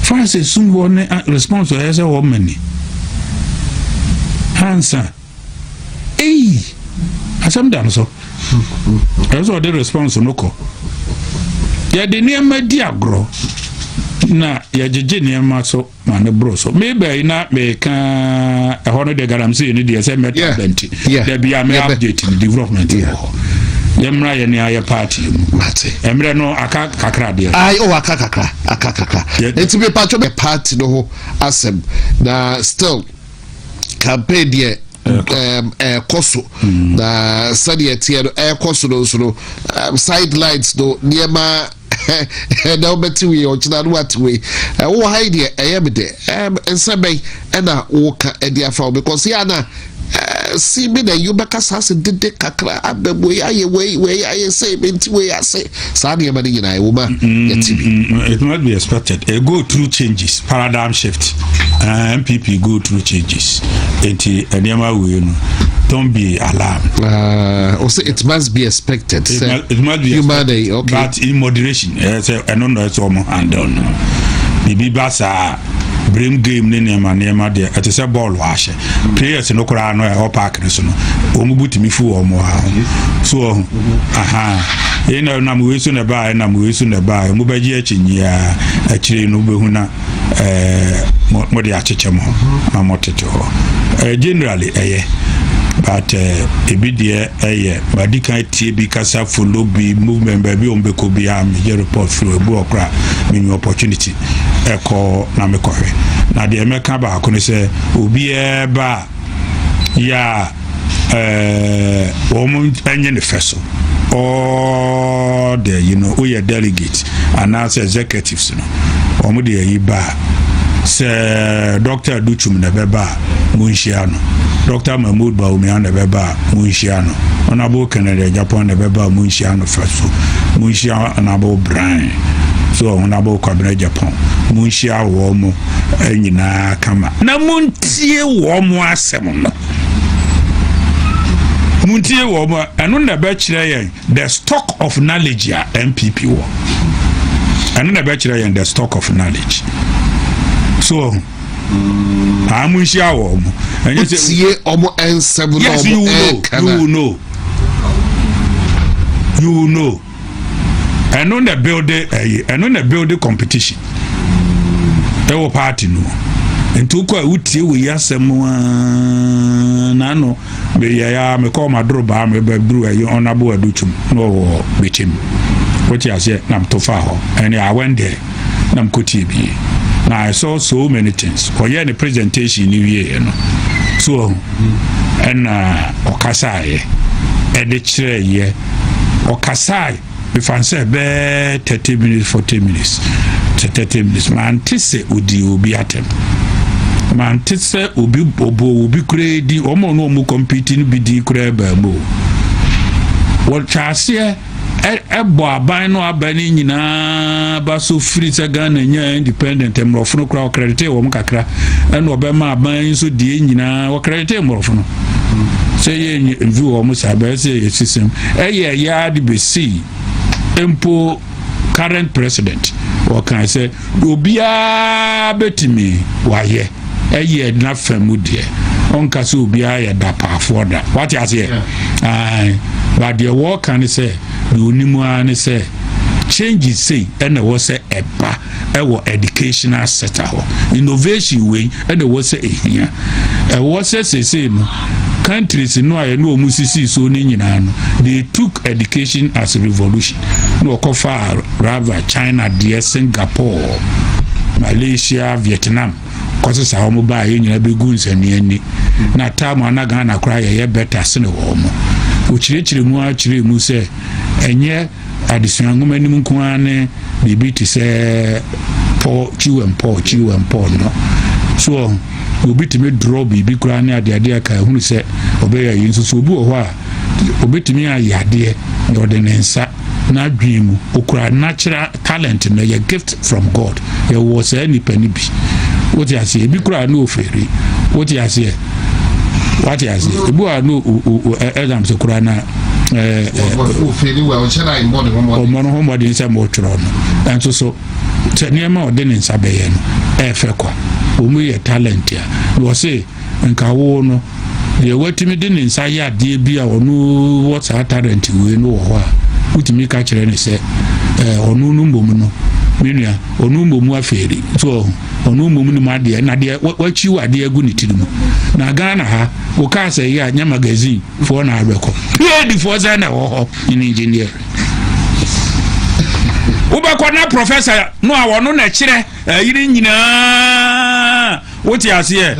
fa sɛ sum hɔ ne response ɔyɛ sɛ wɔn mani hansa eyi asɛm da no so, ɛsɛ sɛ ɔde response no kɔ. Yɛde nneɛma di agorɔ na yɛgyegye nneɛma so ma ne boro so. Meba yi na meka ɛhɔ no de galamsey no deɛ sɛ mɛta bɛnti dabi a me update no development wɔ hɔ. Yɛmmra yɛ ne ayɛ party mu. Mate. Mmerɛ no aka kakra deɛ. Ayi o, aka kakra, aka kakra. Nti mepatwɔ bɛ party no ho asɛm na still campaign deɛ ɛɛkɔ so na sɛdeɛ ɛteɛ no ɛɛkɔ so no nso no, sidelines no nneɛma ɛna wobɛte wei, ɔkyena no wate wei. Ɛwɔ ha yi deɛ ɛyɛ me dɛ nsɛm bɛn ɛna woka ɛde afa wo, because yɛ ana si bi na yi wobɛka saa sɛ dede kakra aba wei ayɛ wei, wei ayɛ sɛ menti wei ase, saa nneɛma no nyinaa ɛwɔ mu a yɛte bi. It must be expected. It go through changes, paradigm shift. NPP go through changes. Enti nneɛma wei no, don't be alarmed. Also, it must be expected. It, must, it must be human, expected, okay. But in moderation. Sɛ ɛno na ɛsɛ ɔmo handle no. Biribi ba saa, blame game ne nneɛma nneɛma deɛ, ɛte sɛ bɔɔlo ahyɛ players no koraa no, ɛwɔ park no so no, wɔn bu tumi fu wɔn ha so ɔho aha yɛn na nam wei so na ɛbaa, nam wei so na ɛbaa, mo bɛgye akyi nyia akyire no bɛhu na mo de akyekyɛ mo na mo tete hɔ. Generally ɛyɛ, but ebi deɛ ɛyɛ madi kan tie bi kasa, follow bi movement baabi a wɔn bɛkɔ biara, megye report firi ebi wɔ kora menya opportunity ɛkɔ na mekɔhwɛ. Na deɛ mɛka baako ne sɛ obiara ba a yɛ a wɔn nyɛ ne fɛ so, all the woyɛ delegate anaasɛ executives no, wɔn de ayi ba a, sɛ Dr Adutwum na ɛbɛba a, monhyia no. Dr Mahmood Bawumia na ɛbɛba a, monhyia no. Honorable Kennedy Agyapong na ɛbɛba a, monhyia no fɛ so. Monhyia Honorable Brian so, Honorable Kwabena Agyapong, monhyia wɔn mo nyinaa kama na montie wɔn mo asɛm no, montie wɔn mo. Ɛno na ɛbɛkyerɛ yɛn the stock of knowledge a NPP wɔ. Ɛno na ɛbɛkyerɛ yɛn the stock of knowledge so aa mo nhyia wɔ mo ɛnyɛ sɛ tie ɔmo nsɛm na yes, you ɔmo will know. ɛɛka You na will know, you will know. Ɛno na build ɛyi, ɛno na build competition ɛwɔ party no. Nti wokɔ a, wotie wɔ yi asɛm aa n'ano meyɛ ya mekɔ madoro baa mebɛduru ɛyi Honorable Adutwum na ɔwɔ Bɛkyɛm, wote aseɛ, na meto fa hɔ ɛne I went there na mekɔtie bie na I saw so many things. Ɔyɛ ne presentation ne wieɛ no so ɔho ɛna ɔkasaeɛ ɛde kyerɛɛyɛ. Ɔkasae mefa sɛ bɛɛ 30 minutes, 40 minutes to 30 minutes. Mante sɛ odi obi atɛm, mante sɛ obi ɔbɔ obi koraa di ɔmo a ɔno ɔmo compete no bi di koraa baa mu o. Wɔtwa aseɛ ɛbɔ aban no aba no nyinaa ba so firi sɛ Ghana nya independent. Mmorɔfo no koraa ɔcredit wɔn kakra, ɛna ɔbɛma aban yi nso deɛ nyinaa ɔcredit mmorɔfo no sɛ yɛ mfi wɔn saa bɛyɛ sɛ yɛ system ɛyɛ ɛyɛ de bɛsi mpo. Current president wɔkan sɛ obiara bɛtumi wayɛ ɛyɛ n'afa mu deɛ. Ɔnka sɛ obiara yɛ dapaafoɔ da. Wate aseɛ? Ae. But deɛ wɔka ne sɛ, deɛ onim ara ne sɛ changes sei ɛna ɛwɔ sɛ ɛba ɛwɔ educational sector hɔ. Innovation wei ɛna ɛwɔ sɛ ehia. Ɛwɔ sɛ seesei no, countries no a yɛne wɔn sisi so no nyinaa no, they took education as a revolution. Na wɔkɔfa rava China deɛ, Singapore, Malaysia, Vietnam, kɔsɛ saa wɔn baa yɛn nyinaa bɛgu nsania ani na taamu ana Ghana koraa yɛyɛ better sene wɔn mo. Wɔkyerɛkyerɛ mu akyerɛ mu sɛ ɛnyɛ adesua nwoma anim nko ara ne biribi te sɛ paul chew and paul, chew and paul no so. Obi tumi draw biribi koraa ne adeade a ka ehunu sɛ ɔbɛyɛ ayi nso so. Obi wɔ hɔ a obetumi ayɛ adeɛ na ɔde ne nsa n'adwene mu okura natural talent no, yɛ gift from God. Yɛwɔ saa nipa no bi, wote aseɛ? Ebi koraa ne ofiri, wote aseɛ? Wate aseɛ? Ebi wɔ a no ɛdam sɛ koraa na ɔmmɔ no ho mmɔden sɛ mɔtwerɛ no. Ɛnso so sɛ nneɛma a ɔde ne nsa bɛyɛ no ɛɛfɛ kwa, wɔn yɛ talent a na wɔse nka wo no deɛ watumi de ne nsa yɛ adeɛ bi a ɔno wɔ saa talent wei no wɔ hɔ a, wotumi ka kyerɛ ne sɛ ɔno no mmom no, me nua, ɔno mmom afeeri so, ɔno mmom no mu adeɛ na deɛ wakyi wɔ adeɛ agu ne tiri mu. Na Ghana ha wokaa sɛ yɛ a nyɛ magazine foɔ na abɛkɔ PhD foɔ sɛ na ɛwɔ hɔ in engineer. Wobɛkɔ na professor no a wɔno na kyerɛ ɛyere nyinaa, wote aseɛ?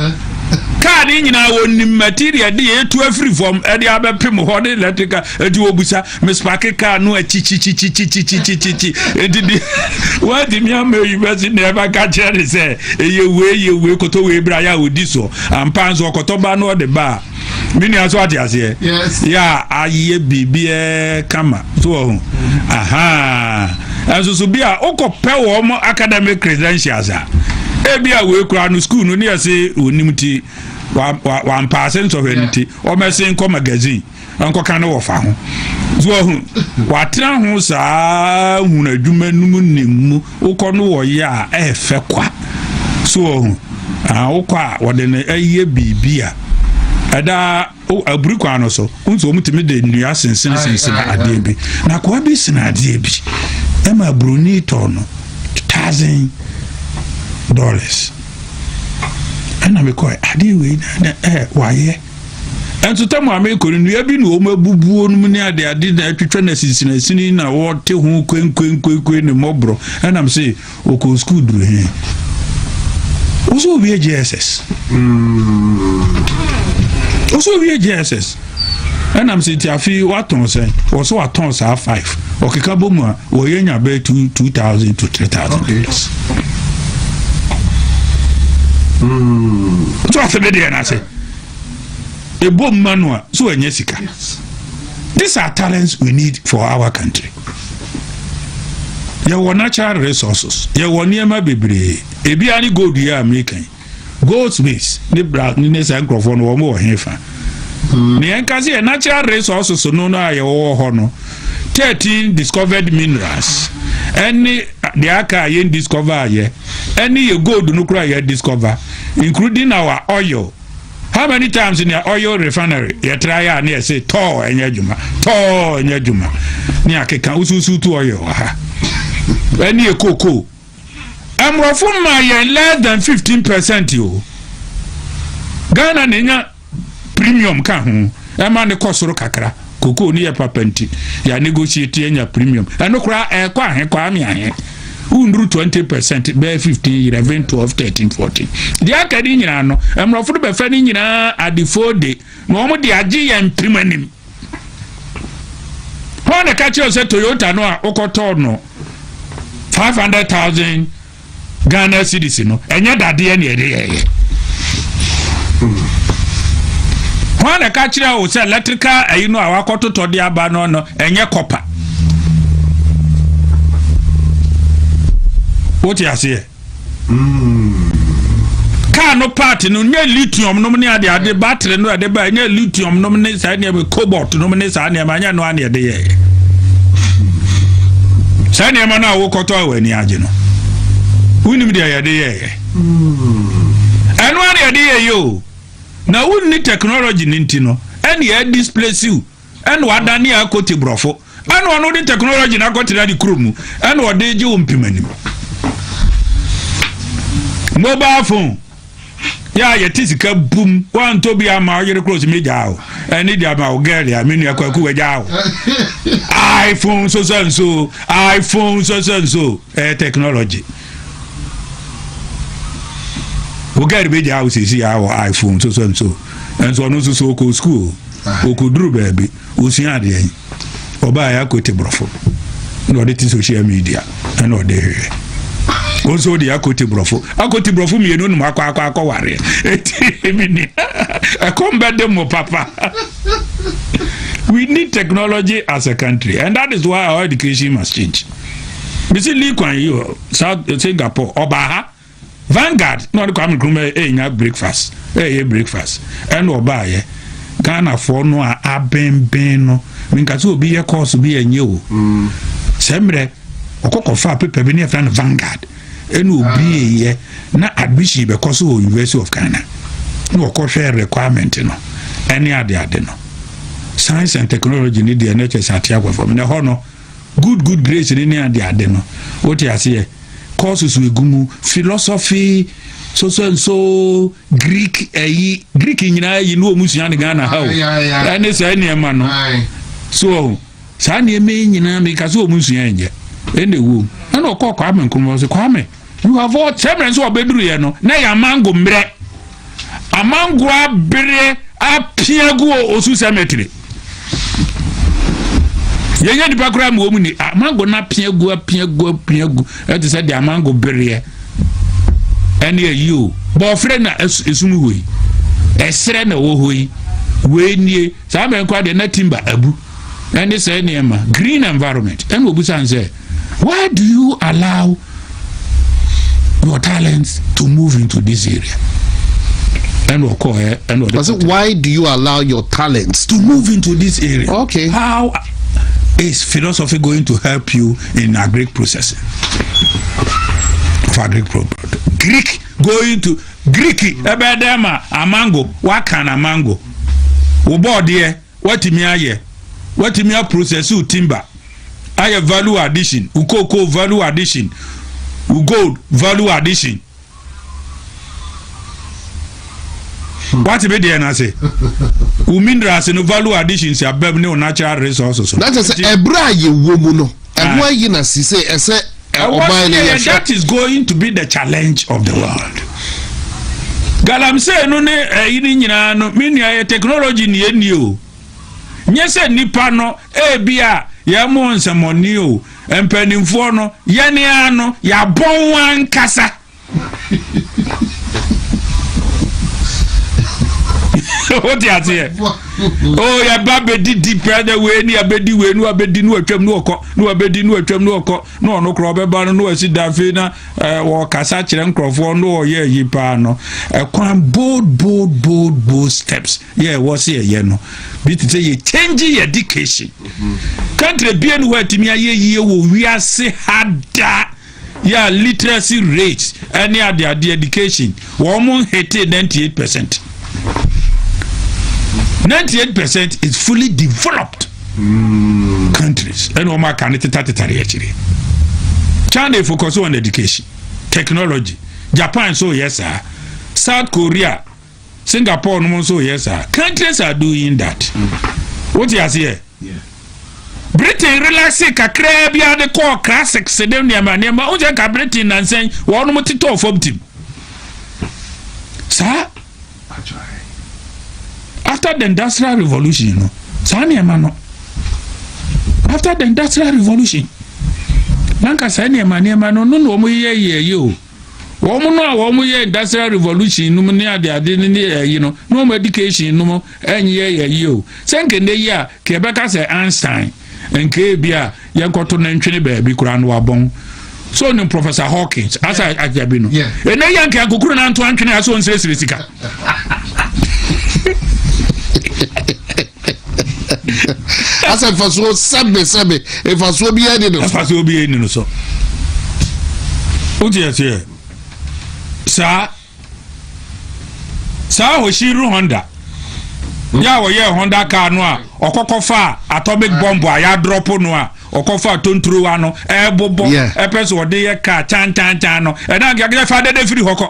Kaa ne nyinaa wɔnim material de yɛtu afiri fam ɛde abɛpem hɔ ne electrical. Eti wɔbusa mespark kaa no akyikyikyikyikyikyikyi. Eti di wɔatumi ama university na ɛbɛka kyerɛ ne sɛ ɛyɛ wei, yɛ wei, kɔtɔ wei bra yɛ a wɔdi soɔ ampa. Nso ɔkɔtɔ ba no ɔde ba a, me nua so ate aseɛ yɛ a ayɛ biribiara kama so wɔ ho. Aha ɛnso so bi a wokɔpɛ wɔn academic credentials a, ebi a wei kura no school no ne yɛse onim ti wampaase nsɔhwɛ no ti ɔmɛse nkɔ magazine nkɔka ne wɔfa ho so ɔho watena ho saa hunu adwuma no mu ne mu. Wokɔ no wɔyɛ a ɛɛfɛ kwa so ɔho wokɔ a wɔde no ɛyɛ biribi a ɛda aburi kwan no so nso. Wɔn tumi de nnua sensene sensene adeɛ bi na akoa bi sene adeɛ bi ɛma buroni tɔ no $1,000. Ɛna mekɔ adeɛ wei na wayɛ ɛnso tɛm a mekɔ no, nnua bi na wɔn abubuo no mu ne ade ade na atwitwa na sinsinasini na wɔte ho kwenkwenkwenkwen ne mmɔborɔ. Ɛnam sɛ ɔkɔ sukuu duru he, wɔsɛ owie JSS, wɔsɛ owie JSS. Ɛnam sɛ nti afei watɔn sɛn? Wɔsɛ watɔn saa five ɔkeka bɔ mu a wɔyɛ nya bɛyɛ 2,000 to $3,000. So afei deɛ n'ase ebo mma no a so ɛnyɛ sika. These are talents we need for our country. Yɛwɔ natural resources, yɛwɔ nneɛma bebree. Ebi ani gold yɛ American goldsmiths ne bra ne saa nkurɔfoɔ no wɔn wɔ he fa ne yɛn ka sɛ yɛ natural resources no a yɛwɔ hɔ no, 13 discovered minerals ɛne deɛ aka a yɛn discover ayɛ ɛne yɛ gold no kora yɛ discover, including our oil. How many times in the oil refinery yɛtra yɛ a ne yɛse tɔɔ ɛnyɛ adwuma, tɔɔ ɛnyɛ adwuma ne akeka wosusu tu oil wɔ ha ɛne yɛ cocoa. Mmorɔfo ma yɛn less than 15% o. Ghana na enya premium ka ho ɛma ne kɔ soro kakra. Cocoa ne yɛ papa nti yɛ negotiate anya premium. Ɛno koraa ɛkɔ ahe kɔ ame ahe? Wonduru 20%, bɛyɛ 15, 11, 12, 13, 14. Deɛ aka ne nyinaa no, mmorɔfo no bɛfɛ ne nyinaa adefo de na wɔn de agye yɛn mpem anim hɔn na ka kyerɛ sɛ Toyota no a wokɔtɔɔ no 500,000 Ghana cedis no, ɛnyɛ dadeɛ ne ɛde yɛyɛ. Hɔn na ka kyerɛ wo sɛ electrical ayi no a wakɔtotɔ de aba no ɛnyɛ copper? Wote aseɛ? Kaa no part no nyɛ lithium nom ne ade ade, battery no ɛde ba nyɛ lithium nom ne saa nneɛma, cobalt nom ne saa nneɛma, nyɛ no ane ɛde yɛyɛ saa nneɛma no a wokɔtɔ a w'ani agye no. Wonim deɛ yɛde yɛyɛ? Ɛno ane yɛde yɛyɛ o. Na wonni technology no nti no, ɛne yɛ displace you, ɛna wadane a akɔte borɔfo, ɛna ɔno de technology no akɔtena ne kurom mu, ɛna ɔde gye wo mpemanim. Mobile phone yɛ a yɛte sika bum, wantɔ bi ama ɔyere koro so megyaa wo, ɛne de ama wo girl a me nua Kwaku wagyaa wo. iPhone so so nso, iPhone so so nso, ɛyɛ technology. Wo girl bɛgyaa wo sisi a wɔ iPhone so so nso, ɛnso ɔno nso so ɔkɔ school, ɔkɔduru baabi, ɔsua adeɛ yi, ɔbaa yɛ akɔte borɔfo na ɔde te social media ɛna ɔde hwehwɛ. Wɔn nso de akɔte borɔfo, akɔte borɔfo mmienu nom akɔ akɔ akɔ wareɛ. Eti mi ni ɛkɔm bɛde mo papa. We need technology as a country, and that is why our education must change. Bisi Lee Kuan Yew, South Singapore, ɔbaa ha Vanguard na ɔde Kwame Nkrumah ɛnya breakfast, ɛyɛ breakfast, ɛna ɔbaayɛ Ghanafoɔ no a abɛnbɛn no minka sɛ obi yɛ course bi ɛnyɛ o. Sɛ mmerɛ ɔkɔkɔfa paper bi ne yɛfrɛ no Vanguard, ɛna obi yɛ na admission bɛkɔ so wɔ University of Ghana, na ɔkɔhwɛ requirement no ɛne ade ade no, science and technology ne deɛ ne kyɛ sɛ ate akɔ fam. Na ɛhɔ no good good grace ne ne ade ade no, wote aseɛ, courses egu mu, philosophy so so and so, Greek, ɛyi Greek nyinaa yi ne wɔn sua ne Ghana ha o, ɛne saa nneɛma no so, saa nneɛma yi nyinaa meka sɛ wɔn sua nyɛ ɛna ewu. Ɛna ɔkɔɔ Kwame Nkrumah sɛ, "Kwame, you have all." Sɛ mmerɛ nso ɔbɛduru yɛ no na yɛ amango mmerɛ, amango abere apia gu Osu Cemetery, yɛnyɛ nipa koraa ma wɔn mu ni amango no apia gu, apia gu, apia gu, ɛte sɛ deɛ amango bereɛ ɛne ayi o. Bɔɔfrɛ na esum hɔ yi, ɛsrɛ na ɛwɔ hɔ yi, wei nie saa mɛ nkɔ adeɛ na timber abu ɛne sɛ nneɛma green environment. Ɛna obusan sɛ, "Why do you allow your talents to move into this area?" Ɛna ɔkɔɛ ɛna ɔde. I said, "Why do you allow your talents to move into this area?" Okay. How is philosophy going to help you in agric processing of agric product? Greek going to Greek ɛbɛyɛ dɛ ma amango waka na mango wo bɔɔdeɛ watumi ayɛ, watumi aprocess wo timber ayɛ value addition, wo cocoa value addition, wo gold value addition. Wate bi deɛ n'ase wo minerals no value addition si abɛm ne wo natural resources. Na kyerɛ sɛ ɛberɛ a yɛwɔ mu no, ɛho ayi na si sɛ ɛsɛ ɔman no yɛhwɛ. That is going to be the challenge of the world. Galamsey no ne ɛyi ne nyinaa no, me nua, yɛ technology ne yɛnni o. Nyɛ sɛ nipa no ebi a yɛn mo nsɛmɔni o, mpanimfoɔ no yɛne ano yɛabɔn ankasa. Wote aseɛ o, yɛba bɛdidi pɛ dɛ wei ne yɛbɛdi wei ne wabɛdi ne watwam ne wɔkɔ ne wabɛdi ne watwam ne wɔkɔ ne ɔno korɔ ɔbɛba no ne wasi da afei na wɔkasa kyerɛ nkurɔfoɔ ne wɔyɛ ayi paa no. Ɛkwan bold bold bold bold steps yɛ ɛwɔ se yɛyɛ no bi te sɛ yɛ change yɛ education. Country bie ne hɔ atumi ayɛ yie wɔ wiase ha da yɛ literacy rate ɛne adeade education wɔn mo hete 98%. 98% is fully developed countries. Ɛna wɔn aka ne teta akyire. China focus on education, technology. Japan nso yɛ saa, South Korea, Singapore no nso yɛ saa. Countries are doing that. Wote aseɛ, Britain relax kakraa bi ade kɔɔ classics ne nneɛma nneɛma o sɛ nka Britain nansɛn wɔn tetɔ fam tim saa after the Industrial Revolution no, saa nneɛma no after the Industrial Revolution nanka saa nneɛma nneɛma no no na wɔn yɛ yɛ yɛ o. Wɔn no a wɔn yɛ Industrial Revolution no mu ne ade ade ne ne ɛyi no na wɔn education no mu ɛnyɛ yɛ yie o. Sɛ nkende yi a kɛ ɛbɛka sɛ Einstein nke ebi a yɛnkɔto ne ntwene baabi koraa no wabɔn so ne Professor Hawkins asa agyabi no ɛnɛ yɛ nka nkokoro na nto antwene aso nsirɛsirɛ sika. Asɛ mfasoɔ sɛbe sɛbe mfasoɔ biara ni no so. Mfasoɔ biara ni no so. Wote aseɛ saa. Saa Soichiro Honda yɛ a wɔyɛ Honda car no a, ɔkɔkɔ fa atomic bomb a yɛadrop no a, ɔkɔfa tonturowa no ɛbobɔ ɛpɛ sɛ ɔde yɛ car kyankyankyan no, ɛna nkɛkɛ fa dede firi hɔ kɔ.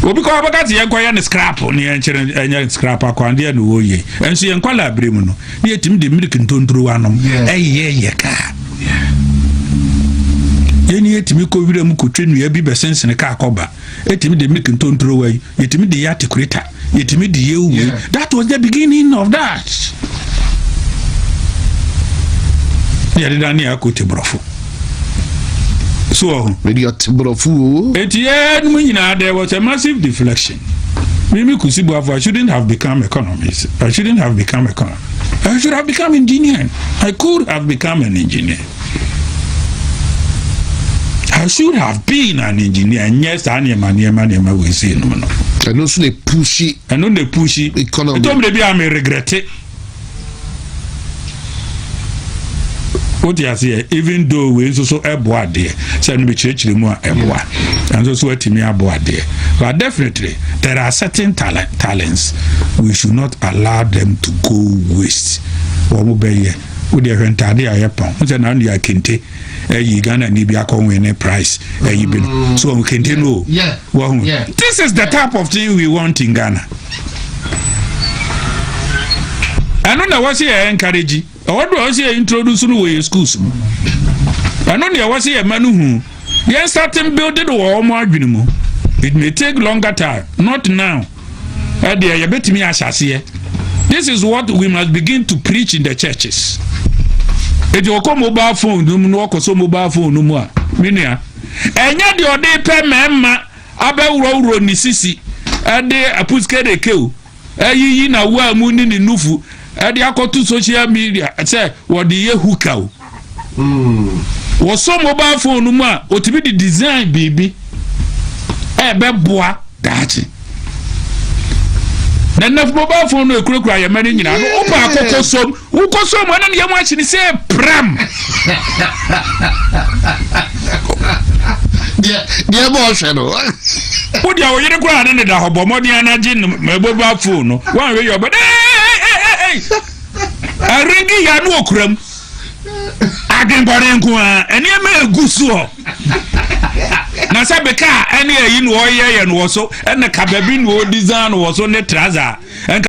Obi kɔ ɔbɛka te yɛn kɔyɛ ne scrap ne yɛn kyerɛ ɛnyɛ scrap akwandeɛ na wɔyɛ. Ɛnso yɛn nkɔla abere mu no ne yɛtumi de milk ntonturowa nom ɛyɛ yɛ car. Yɛn yɛtumi kɔ wira mu kɔtwa nnua bi bɛsensene kaa kɔba, ɛtumi de milk ntonturowa yi, yɛtumi de yɛ articulator, yɛtumi de yɛ wei. That was the beginning of that. Ne yɛde da ne yɛakɔ te borɔfo so wɔ ho. Mede ɔte borɔfo o. Eti yɛn mu nyinaa, there was a massive deflection. Mimi Kusi Boafo, I shouldn't have become economist. I shouldn't have become economist. I should have become engineer. I could have become an engineer. I should have been an engineer. Nyɛ saa nneɛma wɔ esi enum no. Ɛno nso na epush. Ɛno na epush. Economy. Etom de bi a mi regret. Wote aseɛ? Even though wei nso so ɛboa adeɛ sɛ no bɛkyerɛkyerɛ mu a ɛboa, ɛnso so atumi aboa adeɛ, but definitely there are certain talents we should not allow them to go waste. Wɔn mo bɛyɛ wode ɛhwɛ ntaade a yɛpɔn n sɛ na yɛ kente ɛyi Ghana ni bi akɔ win ne prize ɛyi bi no so wɔn kente no o wɔn. This is the type of thing we want in Ghana. Ɛno na ɛwɔ sɛ yɛ encourage, ɛwɔ do a ɛwɔ sɛ yɛ introduce no wɔ yɛ schools mu. Ɛno na ɛwɔ sɛ yɛ ma no hu yɛn starting building wɔ wɔn adwene mu. It may take longer time, not now. Ɛdeɛ yɛbɛtumi ahyɛ aseɛ. This is what we must begin to preach in the churches. Eti ɔkɔ mobile phone no mu na ɔkɔ so mobile phone no mu a, me nua, ɛnyɛ deɛ ɔde pɛ mɛɛma abɛwurɔwurɔ ne sisi ɛde apusikereke o, ɛyiyi na waa mu ne ne nufu ɛde akɔto social media sɛ wɔde yɛ hooker o. Wɔsɔ mobile phone no mu a, otumi de design biribi ɛbɛboa daakye. Na nnɛ mobile phone no ekurakura yɛn mma no nyinaa no, wopɛ akɔkɔ som, wokɔ som ɛna ne yɛn mu akyi ne sɛ pram. Deɛ bɛ ɔhwɛ no. Wode a wɔyere koraa ne ne da hɔ, bɔ mmɔden anagye no mobile phone no, wɔanhwɛ yɛ ɔbɛ ɛringi ya no okura mu adwenbɔne nko a nneɛma egu soɔ na sɛ beka a ɛne ayi na ɔyɛ yɛ no wɔ so, ɛna kaba bi na ɔdesign wɔ so ne trouser ɛnka.